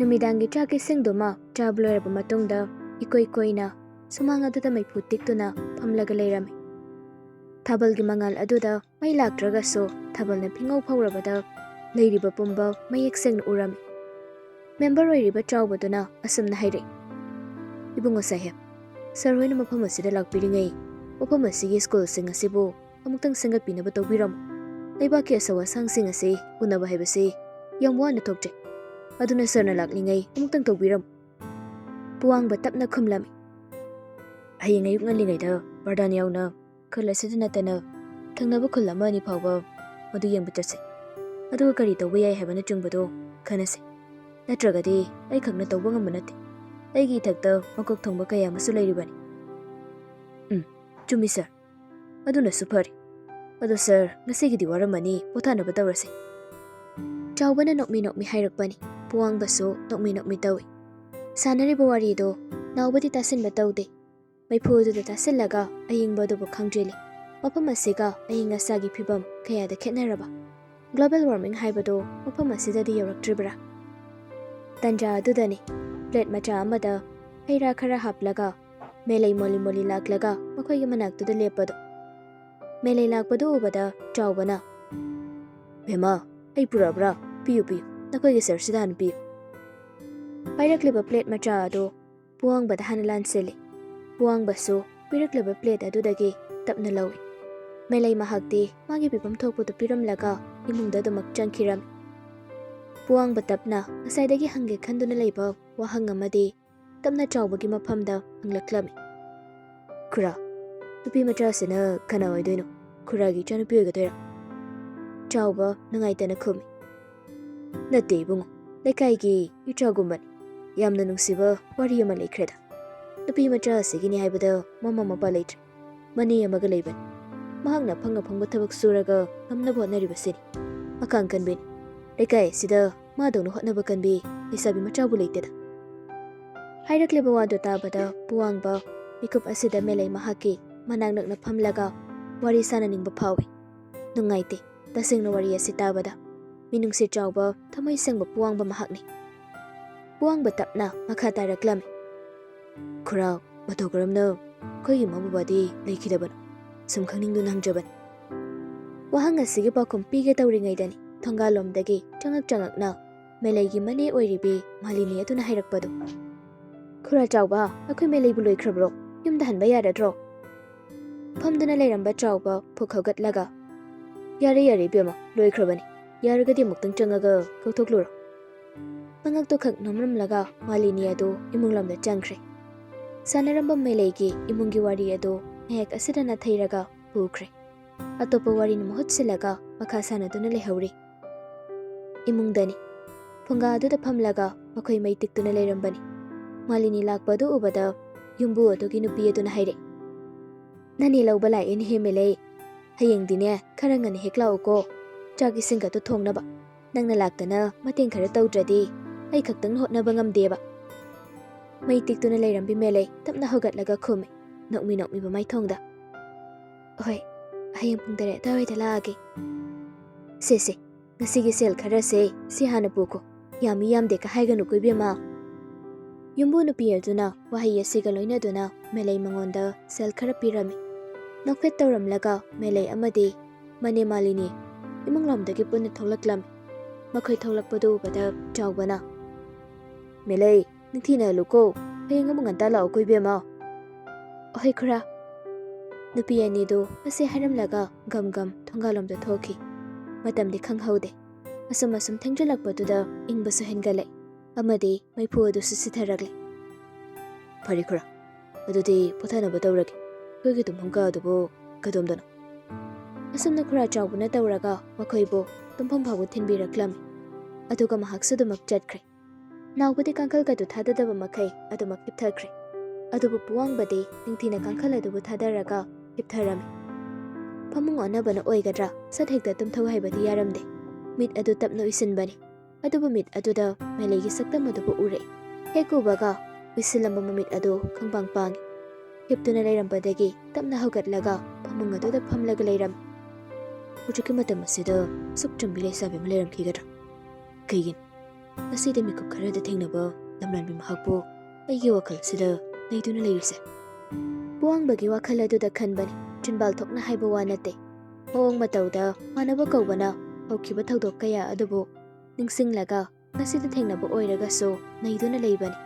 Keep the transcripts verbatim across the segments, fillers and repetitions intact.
ꯅꯨꯃꯤꯗꯥꯡꯒꯤ ꯆꯥꯛ ꯏꯁꯤꯡꯗꯨꯃ ꯆꯥꯕ ꯂꯣꯏꯔꯕ ꯃꯇꯨꯡꯗ, ꯏꯀꯣꯏ ꯀꯣꯏꯅ ꯁꯨꯃꯥꯡ ꯑꯗꯨꯗ ꯃꯩꯐꯨ ꯇꯤꯛꯇꯨꯅ ꯐꯝꯂꯒ ꯂꯩꯔꯝꯃꯤ꯫ ꯊꯥꯕꯜꯒꯤ ꯃꯉꯥꯜ ꯑꯗꯨꯗ ꯃꯩ ꯂꯥꯛꯇ꯭ꯔꯒꯁꯨ, ꯊꯥꯕꯜꯅ ꯐꯤꯉꯧ ꯐꯧꯔꯕꯗ ꯂꯩꯔꯤꯕ ꯄꯨꯝꯕ ꯃꯌꯦꯛ ꯁꯦꯡꯅ ꯎꯔꯝꯃꯤ꯫ ꯃꯦꯝꯕꯔ ꯑꯣꯏꯔꯤꯕ ꯆꯥꯎꯕꯗꯨꯅ ꯑꯁꯨꯝꯅ ꯍꯥꯏꯔꯛꯏ, "ꯏꯕꯨꯡꯉꯣ ꯁꯥꯍꯦꯕ, ꯁꯥꯔ ꯍꯣꯏꯅ ꯃꯐꯝ ꯑꯁꯤꯗ ꯂꯥꯛꯄꯤꯔꯤꯉꯩ, ꯃꯐꯝ ꯑꯁꯤꯒꯤ ꯁ꯭ꯀꯨꯜꯁꯤꯡ ꯑꯁꯤꯕꯨ ꯑꯃꯨꯛꯇꯪ ꯁꯦꯝꯒꯠꯄꯤꯅꯕ ꯇꯧꯕꯤꯔꯝꯃꯨ꯫ ꯂꯩꯕꯥꯛꯀꯤ ꯑꯆꯧ ꯑꯁꯥꯡꯁꯤꯡ ꯑꯁꯤ ꯎꯅꯕ ꯍꯥꯏꯕꯁꯤ ꯌꯥꯝ ꯋꯥꯅ ꯊꯣꯛꯆꯩ꯫ ꯑꯗꯨꯅ ꯁꯥꯔꯅ ꯂꯥꯛꯂꯤꯉꯩ ꯑꯃꯨꯛꯇꯪ ꯇꯧꯕꯤꯔꯝꯃꯨ꯫" ꯄꯨꯋꯥꯡꯕ ꯇꯞꯅ ꯈꯨꯝꯂꯝꯃꯤ, "ꯍꯌꯦꯡ ꯑꯌꯨꯛ ꯉꯜꯂꯤꯉꯩꯗ ꯕꯔꯗꯥꯟ ꯌꯥꯎꯅ ꯈꯨꯜ ꯑꯁꯤꯗ ꯅꯠꯇꯅ ꯊꯪꯅꯕ ꯈꯨꯜ ꯑꯃ ꯑꯅꯤ ꯐꯥꯎꯕ ꯃꯗꯨ ꯌꯦꯡꯕ ꯆꯠꯁꯤ꯫ ꯑꯗꯨꯒ ꯀꯔꯤ ꯇꯧꯕ ꯌꯥꯏ ꯍꯥꯏꯕꯅꯆꯤꯡꯕꯗꯨ ꯈꯟꯅꯁꯤ꯫ ꯅꯠꯇ꯭ꯔꯒꯗꯤ ꯑꯩꯈꯛꯅ ꯇꯧꯕ ꯉꯝꯕ ꯅꯠꯇꯦ꯫ ꯑꯩꯒꯤ ꯏꯊꯛꯇ ꯃꯀꯣꯛ ꯊꯣꯡꯕ ꯀꯌꯥ ꯑꯃꯁꯨ ꯂꯩꯔꯤꯕꯅꯤ꯫" "ꯎꯝ, ꯆꯨꯝꯃꯤ ꯁꯥꯔ꯫ ꯑꯗꯨꯅꯁꯨ ꯐꯔꯦ꯫ ꯑꯗꯣ ꯁꯥꯔ, ꯉꯁꯤꯒꯤꯗꯤ ꯋꯥꯔꯝꯃꯅꯤ, ꯄꯣꯊꯥꯅꯕ ꯇꯧꯔꯁꯤ꯫" ꯆꯥꯎꯕꯅ ꯅꯣꯛꯃꯤ ꯅꯣꯛꯃꯤ ꯍꯥꯏꯔꯛꯄꯅꯤ꯫ ꯄꯨꯋꯥꯡꯕꯁꯨ ꯅꯣꯛꯃꯤ ꯅꯣꯛꯃꯤ ꯇꯧꯏ꯫ ꯁꯥꯟꯅꯔꯤꯕ ꯋꯥꯔꯤꯗꯣ ꯅꯥꯎꯕꯗꯤ ꯇꯥꯁꯤꯟꯕ ꯇꯧꯗꯦ꯫ ꯃꯩꯐꯨ ꯑꯗꯨꯗ ꯇꯥꯁꯤꯜꯂꯒ ꯑꯏꯪꯕ ꯑꯗꯨꯕꯨ ꯈꯪꯗ꯭ꯔꯤꯜꯂꯤ꯫ ꯃꯐꯝ ꯑꯁꯤꯒ ꯑꯏꯪ ꯑꯁꯥꯒꯤ ꯐꯤꯕꯝ ꯀꯌꯥꯗ ꯈꯦꯠꯅꯔꯕ? ꯒ꯭ꯂꯣꯕꯦꯜ ꯋꯥꯔꯃꯤꯡ ꯍꯥꯏꯕꯗꯨ ꯃꯐꯝ ꯑꯁꯤꯗꯗꯤ ꯌꯧꯔꯛꯇ꯭ꯔꯤꯕ꯭ꯔꯥ? ꯇꯟꯖꯥ ꯑꯗꯨꯗꯅꯤ ꯄ꯭ꯂꯦꯠ ꯃꯆꯥ ꯑꯃꯗ ꯍꯩ ꯔꯥ ꯈꯔ ꯍꯥꯞꯂꯒ ꯃꯦꯂꯩ ꯃꯣꯂꯤ ꯃꯣꯂꯤ ꯂꯥꯛꯂꯒ ꯃꯈꯣꯏꯒꯤ ꯃꯅꯥꯛꯇꯨꯗ ꯂꯦꯞꯄꯗꯨ꯫ ꯃꯦꯂꯩ ꯂꯥꯛꯄꯗꯨ ꯎꯕꯗ ꯆꯥꯎꯕꯅ, "ꯕꯦꯝꯃ, ꯑꯩ ꯄꯨꯔꯛꯑꯕ꯭ꯔꯥ? ꯄꯤꯌꯨ, ꯄꯤꯌꯨ, ꯅꯈꯣꯏꯒꯤ ꯁꯔꯁꯤꯗ ꯍꯥꯟꯅ ꯄꯤꯌꯨ꯫" ꯄꯥꯏꯔꯛꯂꯤꯕ ꯄ꯭ꯂꯦꯠ ꯃꯆꯥ ꯑꯗꯨ ꯄꯨꯋꯥꯡꯕꯗ ꯍꯥꯟꯅ ꯂꯥꯟꯁꯤꯜꯂꯤ꯫ ꯄꯨꯋꯥꯡꯕꯁꯨ ꯄꯤꯔꯛꯂꯤꯕ ꯄ꯭ꯂꯦꯠ ꯑꯗꯨꯗꯒꯤ ꯇꯞꯅ ꯂꯧꯏ꯫ ꯃꯦꯂꯩ ꯃꯍꯥꯛꯇꯤ ꯃꯥꯒꯤ ꯄꯤꯐꯝ ꯊꯣꯛꯄꯗꯨ ꯄꯤꯔꯝꯂꯒ ꯏꯃꯨꯡꯗ ꯑꯗꯨꯃꯛ ꯆꯪꯈꯤꯔꯝꯃꯤ꯫ ꯄꯨꯋꯥꯡꯕ ꯇꯞꯅ ꯉꯁꯥꯏꯗꯒꯤ ꯍꯪꯒꯦ ꯈꯟꯗꯨꯅ ꯂꯩꯕ ꯋꯥꯍꯪ ꯑꯃꯗꯤ ꯇꯞꯅ ꯆꯥꯎꯕꯒꯤ ꯃꯐꯝꯗ ꯍꯪꯂꯛꯂꯝꯃꯤ꯫ "ꯈꯨꯔꯥ, ꯅꯨꯄꯤ ꯃꯆꯥꯁꯤꯅ ꯀꯅꯥ ꯑꯣꯏꯗꯣꯏꯅꯣ? ꯈꯨꯔꯥꯒꯤ ꯏꯆꯥꯅꯨꯄꯤ ꯑꯣꯏꯒꯗꯣꯏꯔꯥ?" ꯆꯥꯎꯕ ꯅꯨꯡꯉꯥꯏꯇꯅ ꯈꯨꯝꯃꯤ꯫ "ꯅꯠꯇꯦ ꯏꯕꯨꯡꯉꯣ, ꯂꯩꯀꯥꯏꯒꯤ ꯏꯆꯥꯒꯨꯝꯕꯅꯤ꯫ ꯌꯥꯝꯅ ꯅꯨꯡꯁꯤꯕ ꯋꯥꯔꯤ ꯑꯃ ꯂꯩꯈ꯭ꯔꯦꯗ꯫ ꯅꯨꯄꯤ ꯃꯆꯥ ꯑꯁꯤꯒꯤꯅꯤ ꯍꯥꯏꯕꯗ ꯃꯃꯥ ꯃꯄꯥ ꯂꯩꯇ꯭ꯔꯦ꯫ ꯃꯅꯦ ꯑꯃꯒ ꯂꯩꯕꯅꯤ꯫ ꯃꯍꯥꯛꯅ ꯑꯐꯪ ꯑꯐꯪꯕ ꯊꯕꯛ ꯁꯨꯔꯒ ꯉꯝꯅꯕ ꯍꯣꯠꯅꯔꯤꯕꯁꯤꯅꯤ꯫ ꯑꯈꯥꯡ ꯀꯟꯕꯤꯅꯤ꯫ ꯂꯩꯀꯥꯏ ꯑꯁꯤꯗ ꯃꯥꯗꯧꯅ ꯍꯣꯠꯅꯕ ꯀꯟꯕꯤ ꯂꯩꯁꯥꯕꯤ ꯃꯆꯥꯕꯨ ꯂꯩꯇꯦꯗ"꯫ ꯍꯥꯏꯔꯛꯂꯤꯕ ꯋꯥꯗꯨ ꯇꯥꯕꯗ ꯄꯨꯋꯥꯡꯕ ꯃꯤꯀꯨꯞ ꯑꯁꯤꯗ ꯃꯦꯂꯩ ꯃꯍꯥꯛꯀꯤ ꯃꯅꯥꯛ ꯅꯛꯅ ꯐꯝꯂꯒ ꯋꯥꯔꯤ ꯁꯥꯟꯅꯅꯤꯡꯕ ꯐꯥꯎꯏ꯫ ꯅꯨꯡꯉꯥꯏꯇꯦ꯫ ꯇꯁꯦꯡꯅ ꯋꯥꯔꯤ ꯑꯁꯤ ꯇꯥꯕꯗ ꯃꯤꯅꯨꯡꯁꯤ ꯆꯥꯎꯕ, ꯊꯃꯣꯏ ꯁꯦꯡꯕ ꯄꯨꯋꯥꯡꯕ ꯃꯍꯥꯛꯅꯤ꯫ ꯄꯨꯋꯥꯡꯕ ꯇꯞꯅ ꯃꯈꯥ ꯇꯥꯔꯛꯂꯝꯃꯤ꯫ "ꯈꯨꯔꯥ, ꯃꯇꯧ ꯀꯔꯝꯅ ꯑꯩꯈꯣꯏꯒꯤ ꯏꯃꯥ ꯕꯕꯥꯗꯤ ꯂꯩꯈꯤꯗꯕꯅꯣ? ꯁꯨꯝ ꯈꯪꯅꯤꯡꯗꯨꯅ ꯍꯪꯖꯕꯅꯤ"꯫ ꯋꯥꯍꯪ ꯑꯁꯤꯒꯤ ꯄꯥꯎꯈꯨꯝ ꯄꯤꯒꯦ ꯇꯧꯔꯤꯉꯩꯗꯅꯤ ꯊꯣꯡꯒꯥꯜꯂꯣꯝꯗꯒꯤ ꯆꯪꯉꯛ ꯆꯪꯉꯛꯅ ꯃꯦꯂꯩꯒꯤ ꯃꯅꯦ ꯑꯣꯏꯔꯤꯕꯤ ꯃꯥꯂꯤꯅꯤ ꯑꯗꯨꯅ ꯍꯥꯏꯔꯛꯄꯗꯨ꯫ "ꯈꯨꯔꯥ ꯆꯥꯎꯕ, ꯑꯩꯈꯣꯏ ꯃꯦꯂꯩꯕꯨ ꯂꯣꯏꯈ꯭ꯔꯕ꯭ꯔꯣ? ꯌꯨꯝꯗ ꯍꯟꯕ ꯌꯥꯔꯗ꯭ꯔꯣ?" ꯐꯝꯗꯨꯅ ꯂꯩꯔꯝꯕ ꯆꯥꯎꯕ ꯐꯨꯛ ꯍꯧꯒꯠꯂꯒ, "ꯌꯥꯔꯦ, ꯌꯥꯔꯦ ꯏꯕꯦꯝꯃ, ꯂꯣꯏꯈ꯭ꯔꯕꯅꯤ꯫ ꯌꯥꯔꯒꯗꯤ ꯑꯃꯨꯛꯇꯪ ꯆꯪꯉꯒ ꯀꯧꯊꯣꯛꯂꯨꯔꯣ"꯫ ꯃꯉꯛꯇꯨ ꯈꯛ ꯅꯣꯝꯂꯝꯂꯒ ꯃꯥꯂꯤꯅꯤ ꯑꯗꯨ ꯏꯃꯨꯡ ꯂꯣꯝꯗ ꯆꯪꯈ꯭ꯔꯦ꯫ ꯁꯥꯟꯅꯔꯝꯕ ꯃꯦꯂꯩꯒꯤ ꯏꯃꯨꯡꯒꯤ ꯋꯥꯔꯤ ꯑꯗꯨ ꯃꯍꯦꯛ ꯑꯁꯤꯗ ꯅꯥꯊꯩꯔꯒ ꯄꯨꯈ꯭ꯔꯦ꯫ ꯑꯇꯣꯞꯄ ꯋꯥꯔꯤꯅ ꯃꯍꯨꯠ ꯁꯤꯜꯂꯒ ꯃꯈꯥ ꯁꯥꯟꯅꯗꯨꯅ ꯂꯩꯍꯧꯔꯤ꯫ ꯏꯃꯨꯡꯗꯅꯤ꯫ ꯐꯨꯡꯒꯥ ꯑꯗꯨꯗ ꯐꯝꯂꯒ ꯃꯈꯣꯏ ꯃꯩ ꯇꯤꯛꯇꯨꯅ ꯂꯩꯔꯝꯕꯅꯤ꯫ ꯃꯥꯂꯤꯅꯤ ꯂꯥꯛꯄ ꯑꯗꯨ ꯎꯕꯗ ꯌꯨꯝꯕꯨ ꯑꯗꯨꯒꯤ ꯅꯨꯄꯤ ꯑꯗꯨꯅ ꯍꯥꯏꯔꯛꯏ, "ꯅꯅꯦ ꯂꯧꯕ ꯂꯥꯛꯑꯦꯅꯦꯍꯦ ꯃꯦꯂꯩ꯫ ꯍꯌꯦꯡꯗꯤꯅꯦ ꯈꯔ ꯉꯟꯅ ꯍꯦꯛ ꯂꯥꯛꯎꯀꯣ꯫ ꯆꯥꯛ ꯏꯁꯤꯡꯒꯗꯣ ꯊꯣꯡꯅꯕ꯫ ꯅꯪꯅ ꯂꯥꯛꯇꯅ ꯃꯇꯦꯡ ꯈꯔ ꯇꯧꯗ꯭ꯔꯗꯤ ꯑꯩ ꯈꯛꯇꯪꯅ ꯍꯣꯠꯅꯕ ꯉꯝꯗꯦꯕ"꯫ ꯃꯩ ꯇꯤꯛꯇꯨꯅ ꯂꯩꯔꯝꯕꯤ ꯃꯦꯂꯩ ꯇꯞꯅ ꯍꯧꯒꯠꯂꯒ ꯈꯨꯝꯃꯤ, ꯅꯣꯛꯃꯤ ꯅꯣꯛꯃꯤꯕ ꯃꯥꯏꯊꯣꯡꯗ꯫ "ꯍꯣꯏ, ꯍꯌꯦꯡ ꯄꯨꯡ ꯇꯔꯦꯠ ꯑꯗꯨꯋꯥꯏꯗ ꯂꯥꯛꯑꯒꯦ꯫ ꯁꯦ ꯁꯦ, ꯉꯁꯤꯒꯤ ꯁꯦꯜ ꯈꯔꯁꯦ ꯁꯤ ꯍꯥꯟꯅ ꯄꯨꯈꯣ꯫ ꯌꯥꯝꯃꯤ ꯌꯥꯝꯗꯦ ꯀ ꯍꯥꯏꯒꯅꯨꯀꯣ ꯏꯕꯦꯝꯃ"꯫ ꯌꯨꯝꯕꯨ ꯅꯨꯄꯤ ꯑꯗꯨꯅ ꯋꯥꯍꯩ ꯑꯁꯤꯒ ꯂꯣꯏꯅꯗꯨꯅ ꯃꯦꯂꯩ ꯃꯉꯣꯟꯗ ꯁꯦꯜ ꯈꯔ ꯄꯤꯔꯝꯃꯤ꯫ ꯅꯣꯛꯐꯦꯠ ꯇꯧꯔꯝꯂꯒ ꯃꯦꯂꯩ ꯑꯃꯗꯤ ꯃꯅꯦ ꯃꯥꯂꯤꯅꯤ ꯏꯃꯨꯡꯂꯣꯝꯗꯒꯤ ꯄꯨꯟꯅ ꯊꯣꯛꯂꯛꯂꯝꯃꯤ꯫ ꯃꯈꯣꯏ ꯊꯣꯛꯂꯛꯄꯗꯨ ꯎꯕꯗ ꯆꯥꯎꯕꯅ, "ꯃꯦꯂꯩ, ꯅꯤꯡꯊꯤꯅ ꯍꯜꯂꯨꯀꯣ꯫ ꯍꯌꯦꯡ ꯑꯃꯨꯛ ꯉꯟꯇꯥ ꯂꯥꯛꯎꯀꯣ ꯏꯕꯦꯝꯃ"꯫ "ꯑꯍꯣꯏ ꯈꯨꯔꯥ"꯫ ꯅꯨꯄꯤ ꯑꯅꯤꯗꯨ ꯑꯁꯤ ꯍꯥꯏꯔꯝꯂꯒ ꯒꯝ ꯒꯝ ꯊꯣꯡꯒꯥꯜꯂꯣꯝꯗ ꯊꯣꯛꯈꯤ꯫ ꯃꯇꯝꯗꯤ ꯈꯪꯍꯧꯗꯦ꯫ ꯑꯁꯨꯝ ꯑꯁꯨꯝ ꯊꯦꯡꯖꯤꯜꯂꯛꯄꯗꯨꯗ ꯏꯪꯕꯁꯨ ꯍꯦꯟꯒꯠꯂꯛꯏ ꯑꯃꯗꯤ ꯃꯩꯐꯨ ꯑꯗꯨꯁꯨ ꯁꯤꯊꯔꯛꯂꯦ꯫ "ꯐꯔꯦ ꯈꯨꯔꯥ, ꯑꯗꯨꯗꯤ ꯄꯣꯊꯥꯅꯕ ꯇꯧꯔꯒꯦ꯫ ꯑꯩꯈꯣꯏꯒꯤ ꯇꯨꯝꯐꯝ ꯀꯥ ꯑꯗꯨꯕꯨ ꯀꯗꯣꯝꯗꯅꯣ?" ꯑꯁꯨꯝꯅ ꯈꯨꯔꯥ ꯆꯥꯎꯕꯅ ꯇꯧꯔꯒ ꯃꯈꯣꯏꯕꯨ ꯇꯨꯝꯐꯝ ꯐꯥꯎꯕ ꯊꯤꯟꯕꯤꯔꯛꯂꯝꯃꯤ꯫ ꯑꯗꯨꯒ ꯃꯍꯥꯛꯁꯨ ꯑꯗꯨꯃꯛ ꯆꯠꯈ꯭ꯔꯦ꯫ ꯅꯥꯎꯕꯗꯤ ꯀꯥꯡꯈꯜꯒꯗꯨ ꯊꯥꯗꯗꯕ ꯃꯈꯩ ꯑꯗꯨꯃꯛ ꯍꯤꯞꯊꯈ꯭ꯔꯦ꯫ ꯑꯗꯨꯕꯨ ꯄꯨꯋꯥꯡꯕꯗꯤ ꯅꯤꯡꯊꯤꯅ ꯀꯥꯡꯈꯜ ꯑꯗꯨꯕꯨ ꯊꯥꯗꯔꯒ ꯍꯤꯞꯊꯔꯝꯃꯤ꯫ ꯐꯃꯨꯡ ꯑꯣꯟꯅꯕꯅ ꯑꯣꯏꯒꯗ꯭ꯔꯥ, ꯁꯠ ꯍꯦꯛꯇ ꯇꯨꯝꯊꯧ ꯍꯥꯏꯕꯗꯤ ꯌꯥꯔꯝꯗꯦ꯫ ꯃꯤꯠ ꯑꯗꯨ ꯇꯞꯅ ꯎꯏꯁꯤꯟꯕꯅꯤ꯫ ꯑꯗꯨꯕꯨ ꯃꯤꯠ ꯑꯗꯨꯗ ꯃꯦꯂꯩꯒꯤ ꯁꯛꯇꯝ ꯑꯗꯨꯕꯨ ꯎꯔꯛꯏ꯫ ꯍꯦꯛ ꯎꯕꯒ ꯎꯏꯁꯤꯜꯂꯝꯕ ꯃꯃꯤꯠ ꯑꯗꯨ ꯈꯪꯄꯥꯡ ꯄꯥꯡꯏ꯫ ꯍꯤꯞꯇꯨꯅ ꯂꯩꯔꯝꯕꯗꯒꯤ ꯇꯞꯅ ꯍꯧꯒꯠꯂꯒ ꯐꯃꯨꯡ ꯑꯗꯨꯗ ꯐꯝꯂꯒ ꯂꯩꯔꯝꯃꯤ꯫ ꯍꯧꯖꯤꯛꯀꯤ ꯃꯇꯝ ꯑꯁꯤꯗ ꯑꯁꯨꯛ ꯆꯝꯕꯤ ꯂꯩꯁꯥꯕꯤ ꯑꯃ ꯂꯩꯔꯝꯈꯤꯒꯗ꯭ꯔꯥ? ꯀꯩꯒꯤꯅꯣ? ꯉꯁꯤꯗꯤ ꯃꯤꯀꯨꯞ ꯈꯔꯗ ꯊꯦꯡꯅꯕ ꯂꯝꯂꯥꯟꯕꯤ ꯃꯍꯥꯛꯄꯨ ꯑꯩꯒꯤ ꯋꯥꯈꯜꯁꯤꯗ ꯂꯩꯗꯨꯅ ꯂꯩꯔꯤꯁꯦ꯫ ꯄꯨꯋꯥꯡꯕꯒꯤ ꯋꯥꯈꯜ ꯑꯗꯨꯗ ꯈꯟꯕꯅꯤ, ꯆꯤꯟꯕꯥꯜ ꯊꯣꯛꯅ ꯍꯥꯏꯕ ꯋꯥ ꯅꯠꯇꯦ꯫ ꯃꯑꯣꯡ ꯃꯇꯧꯗ ꯃꯥꯟꯅꯕ ꯀꯧꯕꯅ ꯍꯧꯈꯤꯕ ꯊꯧꯗꯣꯛ ꯀꯌꯥ ꯑꯗꯨꯕꯨ ꯅꯤꯡꯁꯤꯡꯂꯒ ꯉꯁꯤꯗ ꯊꯦꯡꯅꯕ ꯑꯣꯏꯔꯒꯁꯨ ꯅꯩꯗꯨꯅ ꯂꯩꯕꯅꯤ꯫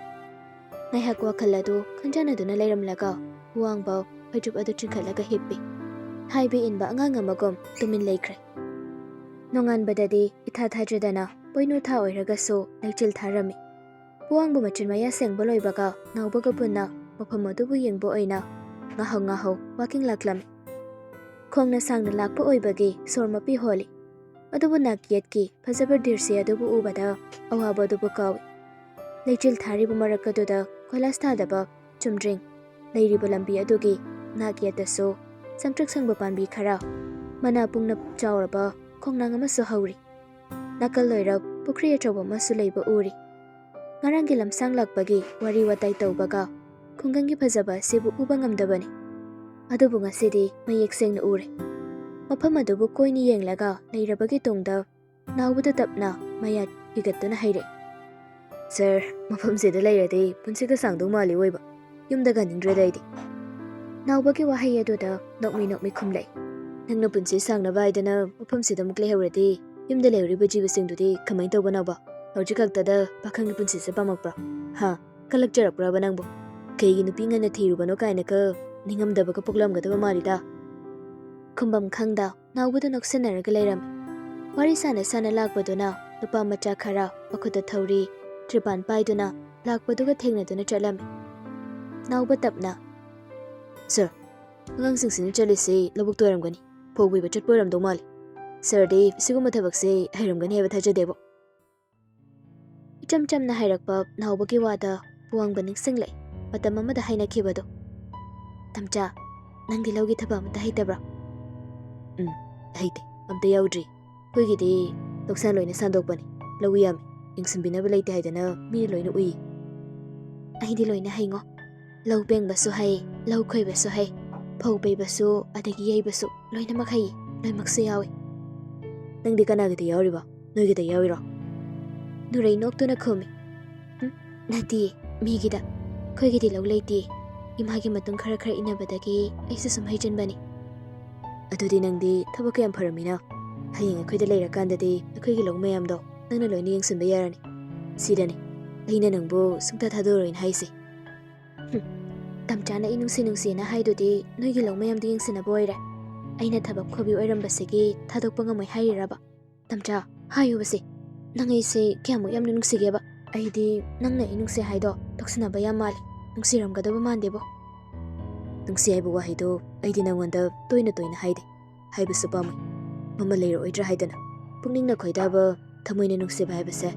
ꯉꯥꯏꯍꯥꯛ ꯋꯥꯈꯜ ꯑꯗꯨ ꯈꯟꯖꯥꯟꯅꯗꯨꯅ ꯂꯩꯔꯝꯂꯒ ꯄꯨꯋꯥꯡꯕ ꯐꯩꯖꯨꯞ ꯑꯗꯨ ꯆꯤꯡꯈꯠꯂꯒ ꯍꯤꯞꯄꯤ꯫ ꯍꯥꯏꯕ ꯏꯟꯕ ꯑꯉꯥꯡ ꯑꯃꯒꯨꯝ ꯇꯨꯃꯤꯟ ꯂꯩꯈ꯭ꯔꯦ꯫ ꯅꯣꯡꯉꯥꯟꯕꯗꯗꯤ ꯏꯊꯥ ꯊꯥꯖꯗꯅ ꯄꯣꯏꯅꯨ ꯊꯥ ꯑꯣꯏꯔꯒꯁꯨ ꯂꯩꯆꯤꯜ ꯊꯥꯔꯝꯃꯤ꯫ ꯄꯨꯋꯥꯡꯕ ꯃꯆꯤꯟ ꯃꯌꯥ ꯁꯦꯡꯕ ꯂꯣꯏꯕꯒ ꯅꯥꯎꯕꯒ ꯄꯨꯟꯅ ꯃꯐꯝ ꯑꯗꯨꯕꯨ ꯌꯦꯡꯕ ꯑꯣꯏꯅ ꯉꯥꯍꯧ ꯉꯥꯍꯧ ꯋꯥꯀꯤꯡ ꯂꯥꯛꯂꯝꯃꯤ꯫ ꯈꯣꯡꯅ ꯁꯥꯡꯅ ꯂꯥꯛꯄ ꯑꯣꯏꯕꯒꯤ ꯁꯣꯔ ꯃꯄꯤ ꯍꯣꯜꯂꯤ꯫ ꯑꯗꯨꯕꯨ ꯅꯥꯛ ꯌꯦꯠꯀꯤ ꯐꯖꯕ ꯗ꯭ꯔꯤꯁ꯭ꯌ ꯑꯗꯨꯕꯨ ꯎꯕꯗ ꯑꯋꯥꯕ ꯑꯗꯨꯕꯨ ꯀꯥꯎꯏ꯫ ꯂꯩꯆꯤꯜ ꯊꯥꯔꯤꯕ ꯃꯔꯛ ꯑꯗꯨꯗ ꯀꯣꯏꯂꯥꯁ ꯊꯥꯗꯕ ꯆꯨꯝꯗ꯭ꯔꯤꯡ ꯂꯩꯔꯤꯕ ꯂꯝꯕꯤ ꯑꯗꯨꯒꯤ ꯅꯥꯛ ꯌꯦꯠꯇꯁꯨ ꯁꯪꯇ꯭ꯔꯤꯛ ꯁꯪꯕ ꯄꯥꯝꯕꯤ ꯈꯔ, ꯃꯅꯥ ꯄꯨꯡꯅ ꯆꯥꯎꯔꯕ ꯈꯣꯡꯅꯥꯡ ꯑꯃꯁꯨ ꯍꯧꯔꯤ꯫ ꯅꯥꯀꯜ ꯑꯣꯏꯔꯞ ꯄꯨꯈ꯭ꯔꯤ ꯑꯆꯧꯕ ꯑꯃꯁꯨ ꯂꯩꯕ ꯎꯔꯤ꯫ ꯉꯔꯥꯡꯒꯤ ꯂꯝꯁꯥꯡ ꯂꯥꯛꯄꯒꯤ ꯋꯥꯔꯤ ꯋꯥꯇꯥꯏ ꯇꯧꯕꯒ ꯈꯨꯡꯒꯪꯒꯤ ꯐꯖꯕ ꯑꯁꯤꯕꯨ ꯎꯕ ꯉꯝꯗꯕꯅꯤ꯫ ꯑꯗꯨꯕꯨ ꯉꯁꯤꯗꯤ ꯃꯌꯦꯛ ꯁꯦꯡꯅ ꯎꯔꯦ꯫ ꯃꯐꯝ ꯑꯗꯨꯕꯨ ꯀꯣꯏꯅ ꯌꯦꯡꯂꯒ ꯂꯩꯔꯕꯒꯤ ꯇꯨꯡꯗ ꯅꯥꯎꯕꯗ ꯇꯞꯅ ꯃꯌꯥ ꯍꯤꯒꯠꯇꯨꯅ ꯍꯥꯏꯔꯛꯏ, "ꯁꯥꯔ, ꯃꯐꯝꯁꯤꯗ ꯂꯩꯔꯗꯤ ꯄꯨꯟꯁꯤꯒ ꯁꯥꯡꯗꯧ ꯃꯥꯜꯂꯤ ꯑꯣꯏꯕ꯫ ꯌꯨꯝꯗꯒ ꯍꯟꯅꯤꯡꯗ꯭ꯔꯦꯗ ꯑꯩꯗꯤ꯫" ꯅꯥꯎꯕꯒꯤ ꯋꯥꯍꯩ ꯑꯗꯨꯗ ꯅꯣꯛꯃꯤ ꯅꯣꯛꯃꯤ ꯈꯨꯝꯂꯛꯏ, "ꯅꯪꯅ ꯄꯨꯟꯁꯤ ꯁꯥꯡꯅꯕ ꯍꯥꯏꯗꯅ ꯃꯐꯝꯁꯤꯗ ꯑꯃꯨꯛ ꯂꯩꯍꯧꯔꯗꯤ ꯌꯨꯝꯗ ꯂꯩꯍꯧꯔꯤꯕ ꯖꯤꯕꯁꯤꯡꯗꯨꯗꯤ ꯀꯃꯥꯏꯅ ꯇꯧꯕ ꯅꯥꯎꯕ? ꯍꯧꯖꯤꯛ ꯈꯛꯇꯗ ꯄꯥꯈꯪꯒꯤ ꯄꯨꯟꯁꯤꯁꯦ ꯄꯥꯝꯃꯛꯄ꯭ꯔꯣ? ꯍꯥ? ꯀꯜꯂꯛꯆꯔꯛꯄ꯭ꯔꯕ ꯅꯪꯕꯨ? ꯀꯩꯒꯤ ꯅꯨꯄꯤ ꯉꯟꯅ ꯊꯤꯔꯨꯕꯅꯣ ꯀꯥꯏꯅꯒ ꯅꯤꯡꯉꯝꯗꯕꯒ ꯄꯣꯛꯂꯝꯒꯗꯕ ꯃꯥꯜꯂꯤꯗ?" ꯈꯨꯝꯕꯝ ꯈꯪꯗ ꯅꯥꯎꯕꯗꯨ ꯅꯣꯛꯁꯤꯟꯅꯔꯒ ꯂꯩꯔꯝꯃꯤ꯫ ꯋꯥꯔꯤ ꯁꯥꯟꯅ ꯁꯥꯟꯅ ꯂꯥꯛꯄꯗꯨꯅ ꯅꯨꯄꯥ ꯃꯆꯥ ꯈꯔ ꯃꯈꯨꯠꯇ ꯊꯧꯔꯤ, ꯇ꯭ꯔꯤꯄꯥꯟ ꯄꯥꯏꯗꯨꯅ ꯂꯥꯛꯄꯗꯨꯒ ꯊꯦꯡꯅꯗꯨꯅ ꯆꯠꯂꯝꯃꯤ꯫ ꯅꯥꯎꯕ ꯇꯞꯅ, "ꯁꯥꯔ, ꯑꯉꯥꯡꯁꯤꯡꯁꯤꯅ ꯆꯠꯂꯤꯁꯤ ꯂꯧꯕꯨꯛꯇ ꯑꯣꯏꯔꯝꯒꯅꯤ꯫ ꯐꯧ ꯄꯩꯕ ꯆꯠꯄ ꯑꯣꯏꯔꯝꯗꯧ ꯃꯥꯜꯂꯤ꯫ ꯁꯥꯔꯗꯤ ꯁꯤꯒꯨꯝꯕ ꯊꯕꯛꯁꯦ ꯍꯩꯔꯝꯒꯅꯤ ꯍꯥꯏꯕ ꯊꯥꯖꯗꯦꯕꯣ꯫ ꯏꯆꯝ ꯆꯝꯅ ꯍꯥꯏꯔꯛꯄ ꯅꯥꯎꯕꯒꯤ ꯋꯥꯗ ꯄꯨꯋꯥꯡꯕ ꯅꯤꯡꯁꯤꯡꯂꯛꯏ꯫ ꯃꯇꯝ ꯑꯃꯗ ꯍꯥꯏꯅꯈꯤꯕꯗꯣ꯫ "ꯇꯝꯆꯥ, ꯅꯪꯗꯤ ꯂꯧꯒꯤ ꯊꯕꯛ ꯑꯃꯠꯇ ꯍꯩꯇꯕ꯭ꯔꯣ?" "ꯎꯝ, ꯍꯩꯇꯦ, ꯑꯝꯇ ꯌꯥꯎꯗ꯭ꯔꯤ꯫ ꯑꯩꯈꯣꯏꯒꯤꯗꯤ ꯂꯧꯁꯥꯟ ꯂꯣꯏꯅ ꯁꯥꯟꯗꯣꯛꯄꯅꯤ, ꯂꯧ ꯌꯥꯝꯃꯤ, ꯌꯦꯡꯁꯤꯟꯕꯤꯅꯕ ꯂꯩꯇꯦ ꯍꯥꯏꯗꯅ ꯃꯤꯅ ꯂꯣꯏꯅ ꯎꯏ꯫" "ꯑꯩꯗꯤ ꯂꯣꯏꯅ ꯍꯩꯉꯣ꯫ ꯂꯧ ꯄꯦꯡꯕꯁꯨ ꯍꯩ, ꯂꯧ ꯈꯣꯏꯕꯁꯨ ꯍꯩ, ꯐꯧ ꯄꯩꯕꯁꯨ, ꯑꯗꯒꯤ ꯌꯩꯕꯁꯨ ꯂꯣꯏꯅꯃꯛ ꯍꯩ, ꯂꯣꯏꯅꯃꯛꯁꯨ ꯌꯥꯎꯏ꯫" "ꯅꯪꯗꯤ ꯀꯅꯥꯒꯤꯗ ꯌꯥꯎꯔꯤꯕ? ꯅꯣꯏꯒꯤꯗ ꯌꯥꯎꯔꯤꯔꯣ?" ꯅꯨꯔꯩ ꯅꯣꯛꯇꯨꯅ ꯈꯨꯝꯃꯤ꯫ "ꯎꯝ, ꯅꯠꯇꯤꯌꯦ, ꯃꯤꯒꯤꯗ꯫ ꯑꯩꯈꯣꯏꯒꯤꯗꯤ ꯂꯧ ꯂꯩꯇꯤꯌꯦ꯫ ꯏꯃꯥꯒꯤ ꯃꯇꯨꯡ ꯈꯔ ꯈꯔ ꯏꯟꯅꯕꯗꯒꯤ ꯑꯩꯁꯨ ꯁꯨꯝ ꯍꯩꯖꯤꯟꯕꯅꯤ꯫" "ꯑꯗꯨꯗꯤ ꯅꯪꯗꯤ ꯊꯕꯛ ꯀꯌꯥꯝ ꯐꯔꯝꯃꯤꯅ? ꯍꯌꯦꯡ ꯑꯩꯈꯣꯏꯗ ꯂꯩꯔꯀꯥꯟꯗꯗꯤ ꯑꯩꯈꯣꯏꯒꯤ ꯂꯧ ꯃꯌꯥꯝꯗꯣ ꯅꯪꯅ ꯂꯣꯏꯅ ꯌꯦꯡꯁꯤꯟꯕ ꯌꯥꯔꯅꯤ꯫ ꯁꯤꯗꯅꯤ ꯑꯩꯅ ꯅꯪꯕꯨ ꯁꯨꯡꯊꯥ ꯊꯥꯗꯣꯛꯑꯔꯣꯏꯅ ꯍꯥꯏꯁꯦ꯫" "ꯍꯨꯝ, ꯇꯝꯆꯥꯅ ꯑꯩ ꯅꯨꯡꯁꯤ ꯅꯨꯡꯁꯤꯅ ꯍꯥꯏꯗꯨꯗꯤ ꯅꯣꯏꯒꯤ ꯂꯧ ꯃꯌꯥꯝꯗꯨ ꯌꯦꯡꯁꯤꯟꯅꯕ ꯑꯣꯏꯔꯦ꯫ ꯑꯩꯅ ꯊꯕꯛ ꯐꯕꯤ ꯑꯣꯏꯔꯝꯕꯁꯤꯒꯤ ꯊꯥꯗꯣꯛꯄ ꯉꯝꯃꯣꯏ ꯍꯥꯏꯔꯤꯔꯕ? ꯇꯝꯆꯥ, ꯍꯥꯏꯌꯨꯕꯁꯦ, ꯅꯪ ꯑꯩꯁꯦ ꯀꯌꯥꯃꯨꯛ ꯌꯥꯝꯅ ꯅꯨꯡꯁꯤꯒꯦꯕ? ꯑꯩꯗꯤ ꯅꯪꯅ ꯑꯩ ꯅꯨꯡꯁꯤ ꯍꯥꯏꯗꯣ ꯇꯧꯁꯤꯟꯅꯕ ꯌꯥꯝ ꯃꯥꯜꯂꯤ꯫ ꯅꯨꯡꯁꯤꯔꯝꯒꯗꯕ ꯃꯥꯟꯗꯦꯕꯣ꯫" "ꯅꯨꯡꯁꯤ ꯍꯥꯏꯕ ꯋꯥꯍꯩꯗꯣ ꯑꯩꯗꯤ ꯅꯪꯉꯣꯟꯗ ꯇꯣꯏꯅ ꯇꯣꯏꯅ ꯍꯥꯏꯗꯦ꯫ ꯍꯥꯏꯕꯁꯨ ꯄꯥꯝꯃꯣꯏ꯫ ꯃꯃꯜ ꯂꯩꯔꯛꯑꯣꯏꯗ꯭ꯔꯥ ꯍꯥꯏꯗꯅ꯫ ꯄꯨꯛꯅꯤꯡꯅ ꯈꯣꯏꯗꯥꯕ, ꯊꯃꯣꯏꯅ ꯅꯨꯡꯁꯤꯕ ꯍꯥꯏꯕꯁꯦ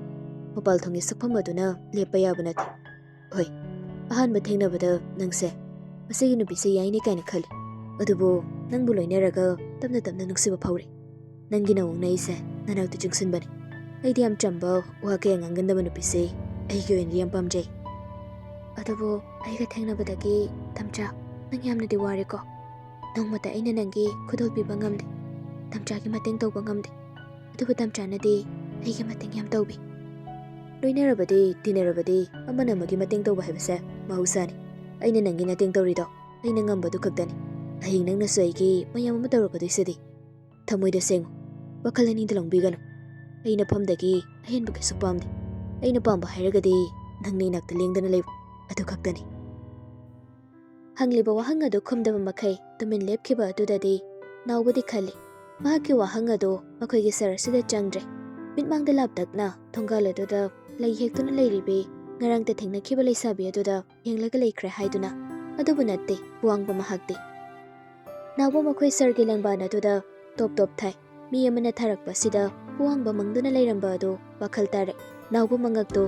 ꯃꯄꯥꯜ ꯊꯣꯡꯒꯤ ꯁꯛꯐꯝ ꯑꯗꯨꯅ ꯂꯦꯞꯄ ꯌꯥꯕ ꯅꯠꯇꯦ꯫ ꯍꯣꯏ, ꯑꯍꯥꯟꯕ ꯊꯦꯡꯅꯕꯗ ꯅꯪꯁꯦ ꯃꯁꯤꯒꯤ ꯅꯨꯄꯤꯁꯦ ꯌꯥꯏꯅꯦ ꯀꯥꯏꯅ ꯈꯜꯂꯤ꯫ ꯑꯗꯨꯕꯨ ꯅꯪꯕꯨ ꯂꯣꯏꯅꯔꯒ ꯇꯞꯅ ꯇꯞꯅ ꯅꯨꯡꯁꯤꯕ ꯐꯥꯎꯔꯦ꯫ ꯅꯪꯒꯤ ꯅꯑꯣꯡꯅ ꯑꯩꯁꯦ ꯅꯅꯥꯛꯇ ꯆꯤꯡꯁꯤꯟꯕꯅꯤ꯫ ꯑꯩꯗꯤ ꯌꯥꯝ ꯆꯝꯕ, ꯋꯥ ꯀꯌꯥ ꯉꯥꯡꯒꯟꯗꯕ ꯅꯨꯄꯤꯁꯦ ꯑꯩꯒꯤ ꯑꯣꯏꯅꯗꯤ ꯌꯥꯝ ꯄꯥꯝꯖꯩ꯫ ꯑꯗꯨꯕꯨ ꯑꯩꯒ ꯊꯦꯡꯅꯕꯗꯒꯤ ꯇꯝꯆꯥ, ꯅꯪ ꯌꯥꯝꯅꯗꯤ ꯋꯥꯔꯦꯀꯣ꯫ ꯅꯣꯡꯃꯇ ꯑꯩꯅ ꯅꯪꯒꯤ ꯈꯨꯗꯣꯜ ꯄꯤꯕ ꯉꯝꯗꯦ, ꯇꯝꯆꯥꯒꯤ ꯃꯇꯦꯡ ꯇꯧꯕ ꯉꯝꯗꯦ꯫ ꯑꯗꯨꯕꯨ ꯇꯝꯆꯥꯅꯗꯤ ꯑꯩꯒꯤ ꯃꯇꯦꯡ ꯌꯥꯝ ꯇꯧꯕꯤ꯫" "ꯂꯣꯏꯅꯔꯕꯗꯤ, ꯇꯤꯟꯅꯔꯕꯗꯤ ꯑꯃꯅ ꯑꯃꯒꯤ ꯃꯇꯦꯡ ꯇꯧꯕ ꯍꯥꯏꯕꯁꯦ ꯃꯍꯧꯁꯥꯅꯤ꯫ ꯑꯩꯅ ꯅꯪꯒꯤ ꯃꯇꯦꯡ ꯇꯧꯔꯤꯗꯣ ꯑꯩꯅ ꯉꯝꯕꯗꯨ ꯈꯛꯇꯅꯤ꯫ ꯍꯌꯦꯡ ꯅꯪꯅꯁꯨ ꯑꯩꯒꯤ ꯃꯌꯥꯝ ꯑꯃ ꯇꯧꯔꯛꯀꯗꯣꯏꯁꯤꯗꯤ꯫ ꯊꯃꯣꯏꯗ ꯁꯦꯡꯉꯨ, ꯋꯥꯈꯜ ꯑꯅꯤꯗ ꯂꯣꯡꯕꯤꯒꯅꯨ꯫ ꯑꯩ ꯅꯐꯝꯗꯒꯤ ꯑꯍꯦꯟꯕ ꯀꯩꯁꯨ ꯄꯥꯝꯗꯦ꯫ ꯑꯩꯅ ꯄꯥꯝꯕ ꯍꯥꯏꯔꯒꯗꯤ ꯅꯪꯅ ꯏꯅꯥꯛꯇ ꯂꯦꯡꯗꯅ ꯂꯩꯕ ꯑꯗꯨ ꯈꯛꯇꯅꯤ꯫" ꯍꯪꯂꯤꯕ ꯋꯥꯍꯪ ꯑꯗꯨ ꯈꯨꯝꯗꯕ ꯃꯈꯩ ꯇꯨꯃꯤꯟ ꯂꯦꯞꯈꯤꯕ ꯑꯗꯨꯗꯗꯤ ꯅꯥꯎꯕꯗꯤ ꯈꯜꯂꯤ꯫ ꯃꯍꯥꯛꯀꯤ ꯋꯥꯍꯪ ꯑꯗꯨ ꯃꯈꯣꯏꯒꯤ ꯁꯍꯔ ꯑꯁꯤꯗ ꯆꯪꯗ꯭ꯔꯦ꯫ ꯃꯤꯠꯃꯥꯡꯗ ꯂꯥꯞꯇꯛꯅ ꯊꯣꯡꯒꯥꯜ ꯑꯗꯨꯗ ꯂꯩ ꯍꯦꯛꯇꯨꯅ ꯂꯩꯔꯤꯕꯤ ꯉꯔꯥꯡꯇ ꯊꯦꯡꯅꯈꯤꯕ ꯂꯩꯁꯥꯕꯤ ꯑꯗꯨꯗ ꯌꯦꯡꯂꯒ ꯂꯩꯈ꯭ꯔꯦ ꯍꯥꯏꯗꯨꯅ꯫ ꯑꯗꯨꯕꯨ ꯅꯠꯇꯦ, ꯋꯥꯡꯕ ꯃꯍꯥꯛꯇꯤ꯫ ꯅꯥꯎꯕ ꯃꯈꯣꯏ ꯁꯍꯔꯒꯤ ꯂꯦꯡꯕꯥꯟ ꯑꯗꯨꯗ ꯇꯣꯞ ꯇꯣꯞ ꯊꯥꯏ꯫ ꯃꯤ ꯑꯃꯅ ꯊꯥꯔꯛꯄ ꯑꯁꯤꯗ ꯄꯨꯋꯥꯡꯕ ꯃꯪꯗꯨꯅ ꯂꯩꯔꯝꯕ ꯑꯗꯨ ꯋꯥꯈꯜ ꯇꯥꯔꯦ꯫ ꯅꯥꯎꯕ ꯃꯉꯛꯇꯨ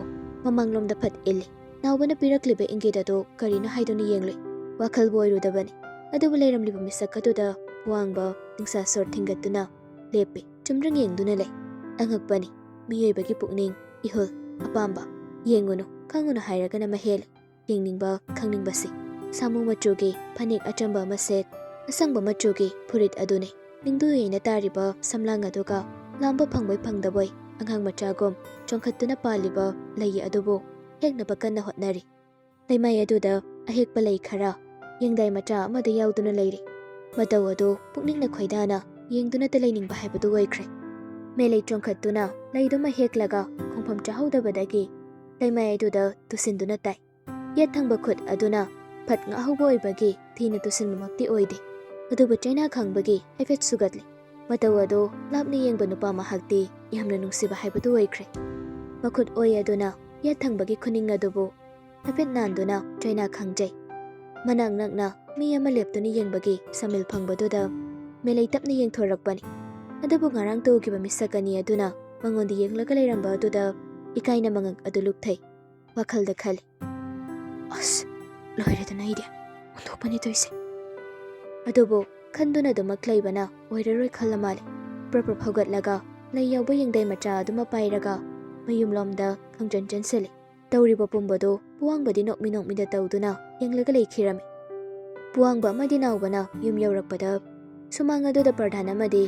ꯃꯃꯥꯡꯂꯣꯝꯗ ꯐꯠ ꯏꯜꯂꯤ꯫ ꯅꯥꯎꯕꯅ ꯄꯤꯔꯛꯂꯤꯕ ꯏꯪꯒꯤꯠ ꯑꯗꯨ ꯀꯔꯤꯅꯣ ꯍꯥꯏꯗꯨꯅ ꯌꯦꯡꯂꯨꯏ꯫ ꯋꯥꯈꯜꯕꯨ ꯑꯣꯏꯔꯨꯗꯕꯅꯤ꯫ ꯑꯗꯨꯕꯨ ꯂꯩꯔꯝꯂꯤꯕ ꯃꯤꯁꯛ ꯑꯗꯨꯗ ꯄꯨꯋꯥꯡꯕ ꯅꯨꯡꯁꯥ ꯁꯣꯔ ꯊꯤꯡꯒꯠꯇꯨꯅ ꯂꯦꯞꯄꯤ꯫ ꯆꯨꯝꯗ꯭ꯔꯤꯡ ꯌꯦꯡꯗꯨꯅ ꯂꯩ꯫ ꯑꯉꯛꯄꯅꯤ꯫ ꯃꯤꯑꯣꯏꯕꯒꯤ ꯄꯨꯛꯅꯤꯡ, ꯏꯍꯨꯜ, ꯑꯄꯥꯝꯕ꯫ ꯌꯦꯡꯉꯨꯅꯨ, ꯈꯪꯉꯨꯅꯨ ꯍꯥꯏꯔꯒꯅ ꯃꯍꯦꯜꯂꯤ꯫ ꯌꯦꯡꯅꯤꯡꯕ, ꯈꯪꯅꯤꯡꯕꯁꯤ꯫ ꯁꯥꯃꯨ ꯃꯆꯨꯒꯤ ꯐꯅꯦꯛ ꯑꯆꯝꯕ ꯑꯃ ꯁꯦꯠ, ꯑꯁꯪꯕ ꯃꯆꯨꯒꯤ ꯐꯨꯔꯤꯠ ꯑꯗꯨꯅꯤ꯫ ꯅꯤꯡꯗꯨ ꯌꯩꯅ ꯇꯥꯔꯤꯕ ꯁꯝꯂꯥꯡ ꯑꯗꯨꯒ ꯂꯥꯝꯕ ꯐꯪꯕꯣꯏ ꯐꯪꯗꯕꯣꯏ ꯑꯉꯥꯡ ꯃꯆꯥꯒꯨꯝ ꯆꯣꯡꯈꯠꯇꯨꯅ ꯄꯥꯜꯂꯤꯕ ꯂꯩ ꯑꯗꯨꯕꯨ ꯍꯦꯛꯅꯕ ꯀꯟꯅ ꯍꯣꯠꯅꯔꯤ꯫ ꯂꯩꯃꯥꯏ ꯑꯗꯨꯗ ꯑꯍꯦꯛꯄ ꯂꯩ ꯈꯔ ꯌꯦꯡꯗꯥꯏ ꯃꯆꯥ ꯑꯃꯗ ꯌꯥꯎꯗꯨꯅ ꯂꯩꯔꯤ꯫ ꯃꯇꯧ ꯑꯗꯨ ꯄꯨꯛꯅꯤꯡꯅ ꯈꯣꯏꯗꯥꯅ ꯌꯦꯡꯗꯨꯅꯇ ꯂꯩꯅꯤꯡꯕ ꯍꯥꯏꯕꯗꯨ ꯑꯣꯏꯈ꯭ꯔꯦ꯫ ꯃꯦꯂꯩ ꯆꯣꯡꯈꯠꯇꯨꯅ ꯂꯩꯗꯨꯃ ꯍꯦꯛꯂꯒ ꯈꯣꯡꯐꯝ ꯆꯥꯍꯧꯗꯕꯗꯒꯤ ꯂꯩꯃꯥꯏ ꯑꯗꯨꯗ ꯇꯨꯁꯤꯟꯗꯨꯅ ꯇꯥꯏ꯫ ꯌꯦꯠ ꯊꯪꯕ ꯈꯨꯠ ꯑꯗꯨꯅ ꯐꯠ ꯉꯥꯛꯍꯧꯕ ꯑꯣꯏꯕꯒꯤ ꯊꯤꯅ ꯇꯨꯁꯤꯟꯕꯃꯛꯇꯤ ꯑꯣꯏꯗꯦ꯫ ꯑꯗꯨꯕꯨ ꯆꯩꯅꯥ ꯈꯪꯕꯒꯤ ꯍꯥꯏꯐꯦꯠ ꯁꯨꯒꯠꯂꯤ꯫ ꯃꯇꯧ ꯑꯗꯨ ꯂꯥꯞꯅ ꯌꯦꯡꯕ ꯅꯨꯄꯥ ꯃꯍꯥꯛꯇꯤ ꯌꯥꯝꯅ ꯅꯨꯡꯁꯤꯕ ꯍꯥꯏꯕꯗꯨ ꯑꯣꯏꯈ꯭ꯔꯦ꯫ ꯃꯈꯨꯠ ꯑꯣꯏ ꯑꯗꯨꯅ ꯌꯦꯠ ꯊꯪꯕꯒꯤ ꯈꯨꯅꯤꯡ ꯑꯗꯨꯕꯨ ꯍꯥꯏꯐꯦꯠ ꯅꯥꯟꯗꯨꯅ ꯆꯩꯅꯥ ꯈꯪꯖꯩ꯫ ꯃꯅꯥꯛ ꯅꯛꯅ ꯃꯤ ꯑꯃ ꯂꯦꯞꯇꯨꯅ ꯌꯦꯡꯕꯒꯤ ꯁꯃꯤꯜ ꯐꯪꯕꯗꯨꯗ ꯃꯦꯂꯩ ꯇꯞꯅ ꯌꯦꯡꯊꯣꯔꯛꯄꯅꯤ꯫ ꯑꯗꯨꯕꯨ ꯉꯔꯥꯡ ꯇꯨꯈꯤꯕ ꯃꯤꯁꯛ ꯑꯅꯤ ꯑꯗꯨꯅ ꯃꯉꯣꯟꯗ ꯌꯦꯡꯂꯒ ꯂꯩꯔꯝꯕ ꯑꯗꯨꯗ ꯏꯀꯥꯏꯅ ꯃꯉꯛ ꯑꯗꯨ ꯂꯨꯛꯊꯩ꯫ ꯋꯥꯈꯜꯗ ꯈꯜꯂꯤ, "ꯑꯁ, ꯂꯣꯏꯔꯦꯗꯅ ꯑꯩꯗꯤ꯫ ꯍꯨꯟꯗꯣꯛꯄꯅꯤ ꯇꯧꯏꯁꯦ꯫" ꯑꯗꯨꯕꯨ ꯈꯟꯗꯨꯅ ꯑꯗꯨꯃꯛ ꯂꯩꯕꯅ ꯑꯣꯏꯔꯔꯣꯏ ꯈꯜꯂ ꯃꯥꯜꯂꯦ꯫ ꯄ꯭ꯔꯞ ꯄ꯭ꯔꯞ ꯍꯧꯒꯠꯂꯒ ꯂꯩ ꯌꯥꯎꯕ ꯌꯦꯡꯗꯥꯏ ꯃꯆꯥ ꯑꯗꯨꯃ ꯄꯥꯏꯔꯒ ꯃꯌꯨꯝꯂꯣꯝꯗ ꯈꯪꯆꯟ ꯆꯟꯁꯤꯜꯂꯤ꯫ ꯇꯧꯔꯤꯕ ꯄꯨꯝꯕꯗꯨ ꯄꯨꯋꯥꯡꯕꯗꯤ ꯅꯣꯛꯃꯤ ꯅꯣꯛꯃꯤꯗ ꯇꯧꯗꯨꯅ ꯌꯦꯡꯂꯒ ꯂꯩꯈꯤꯔꯝꯃꯤ꯫ ꯄꯨꯋꯥꯡꯕ ꯑꯃꯗꯤ ꯅꯥꯎꯕꯅ ꯌꯨꯝ ꯌꯧꯔꯛꯄꯗ ꯁꯨꯃꯥꯡ ꯑꯗꯨꯗ ꯄ꯭ꯔꯙꯥꯟ ꯑꯃꯗꯤ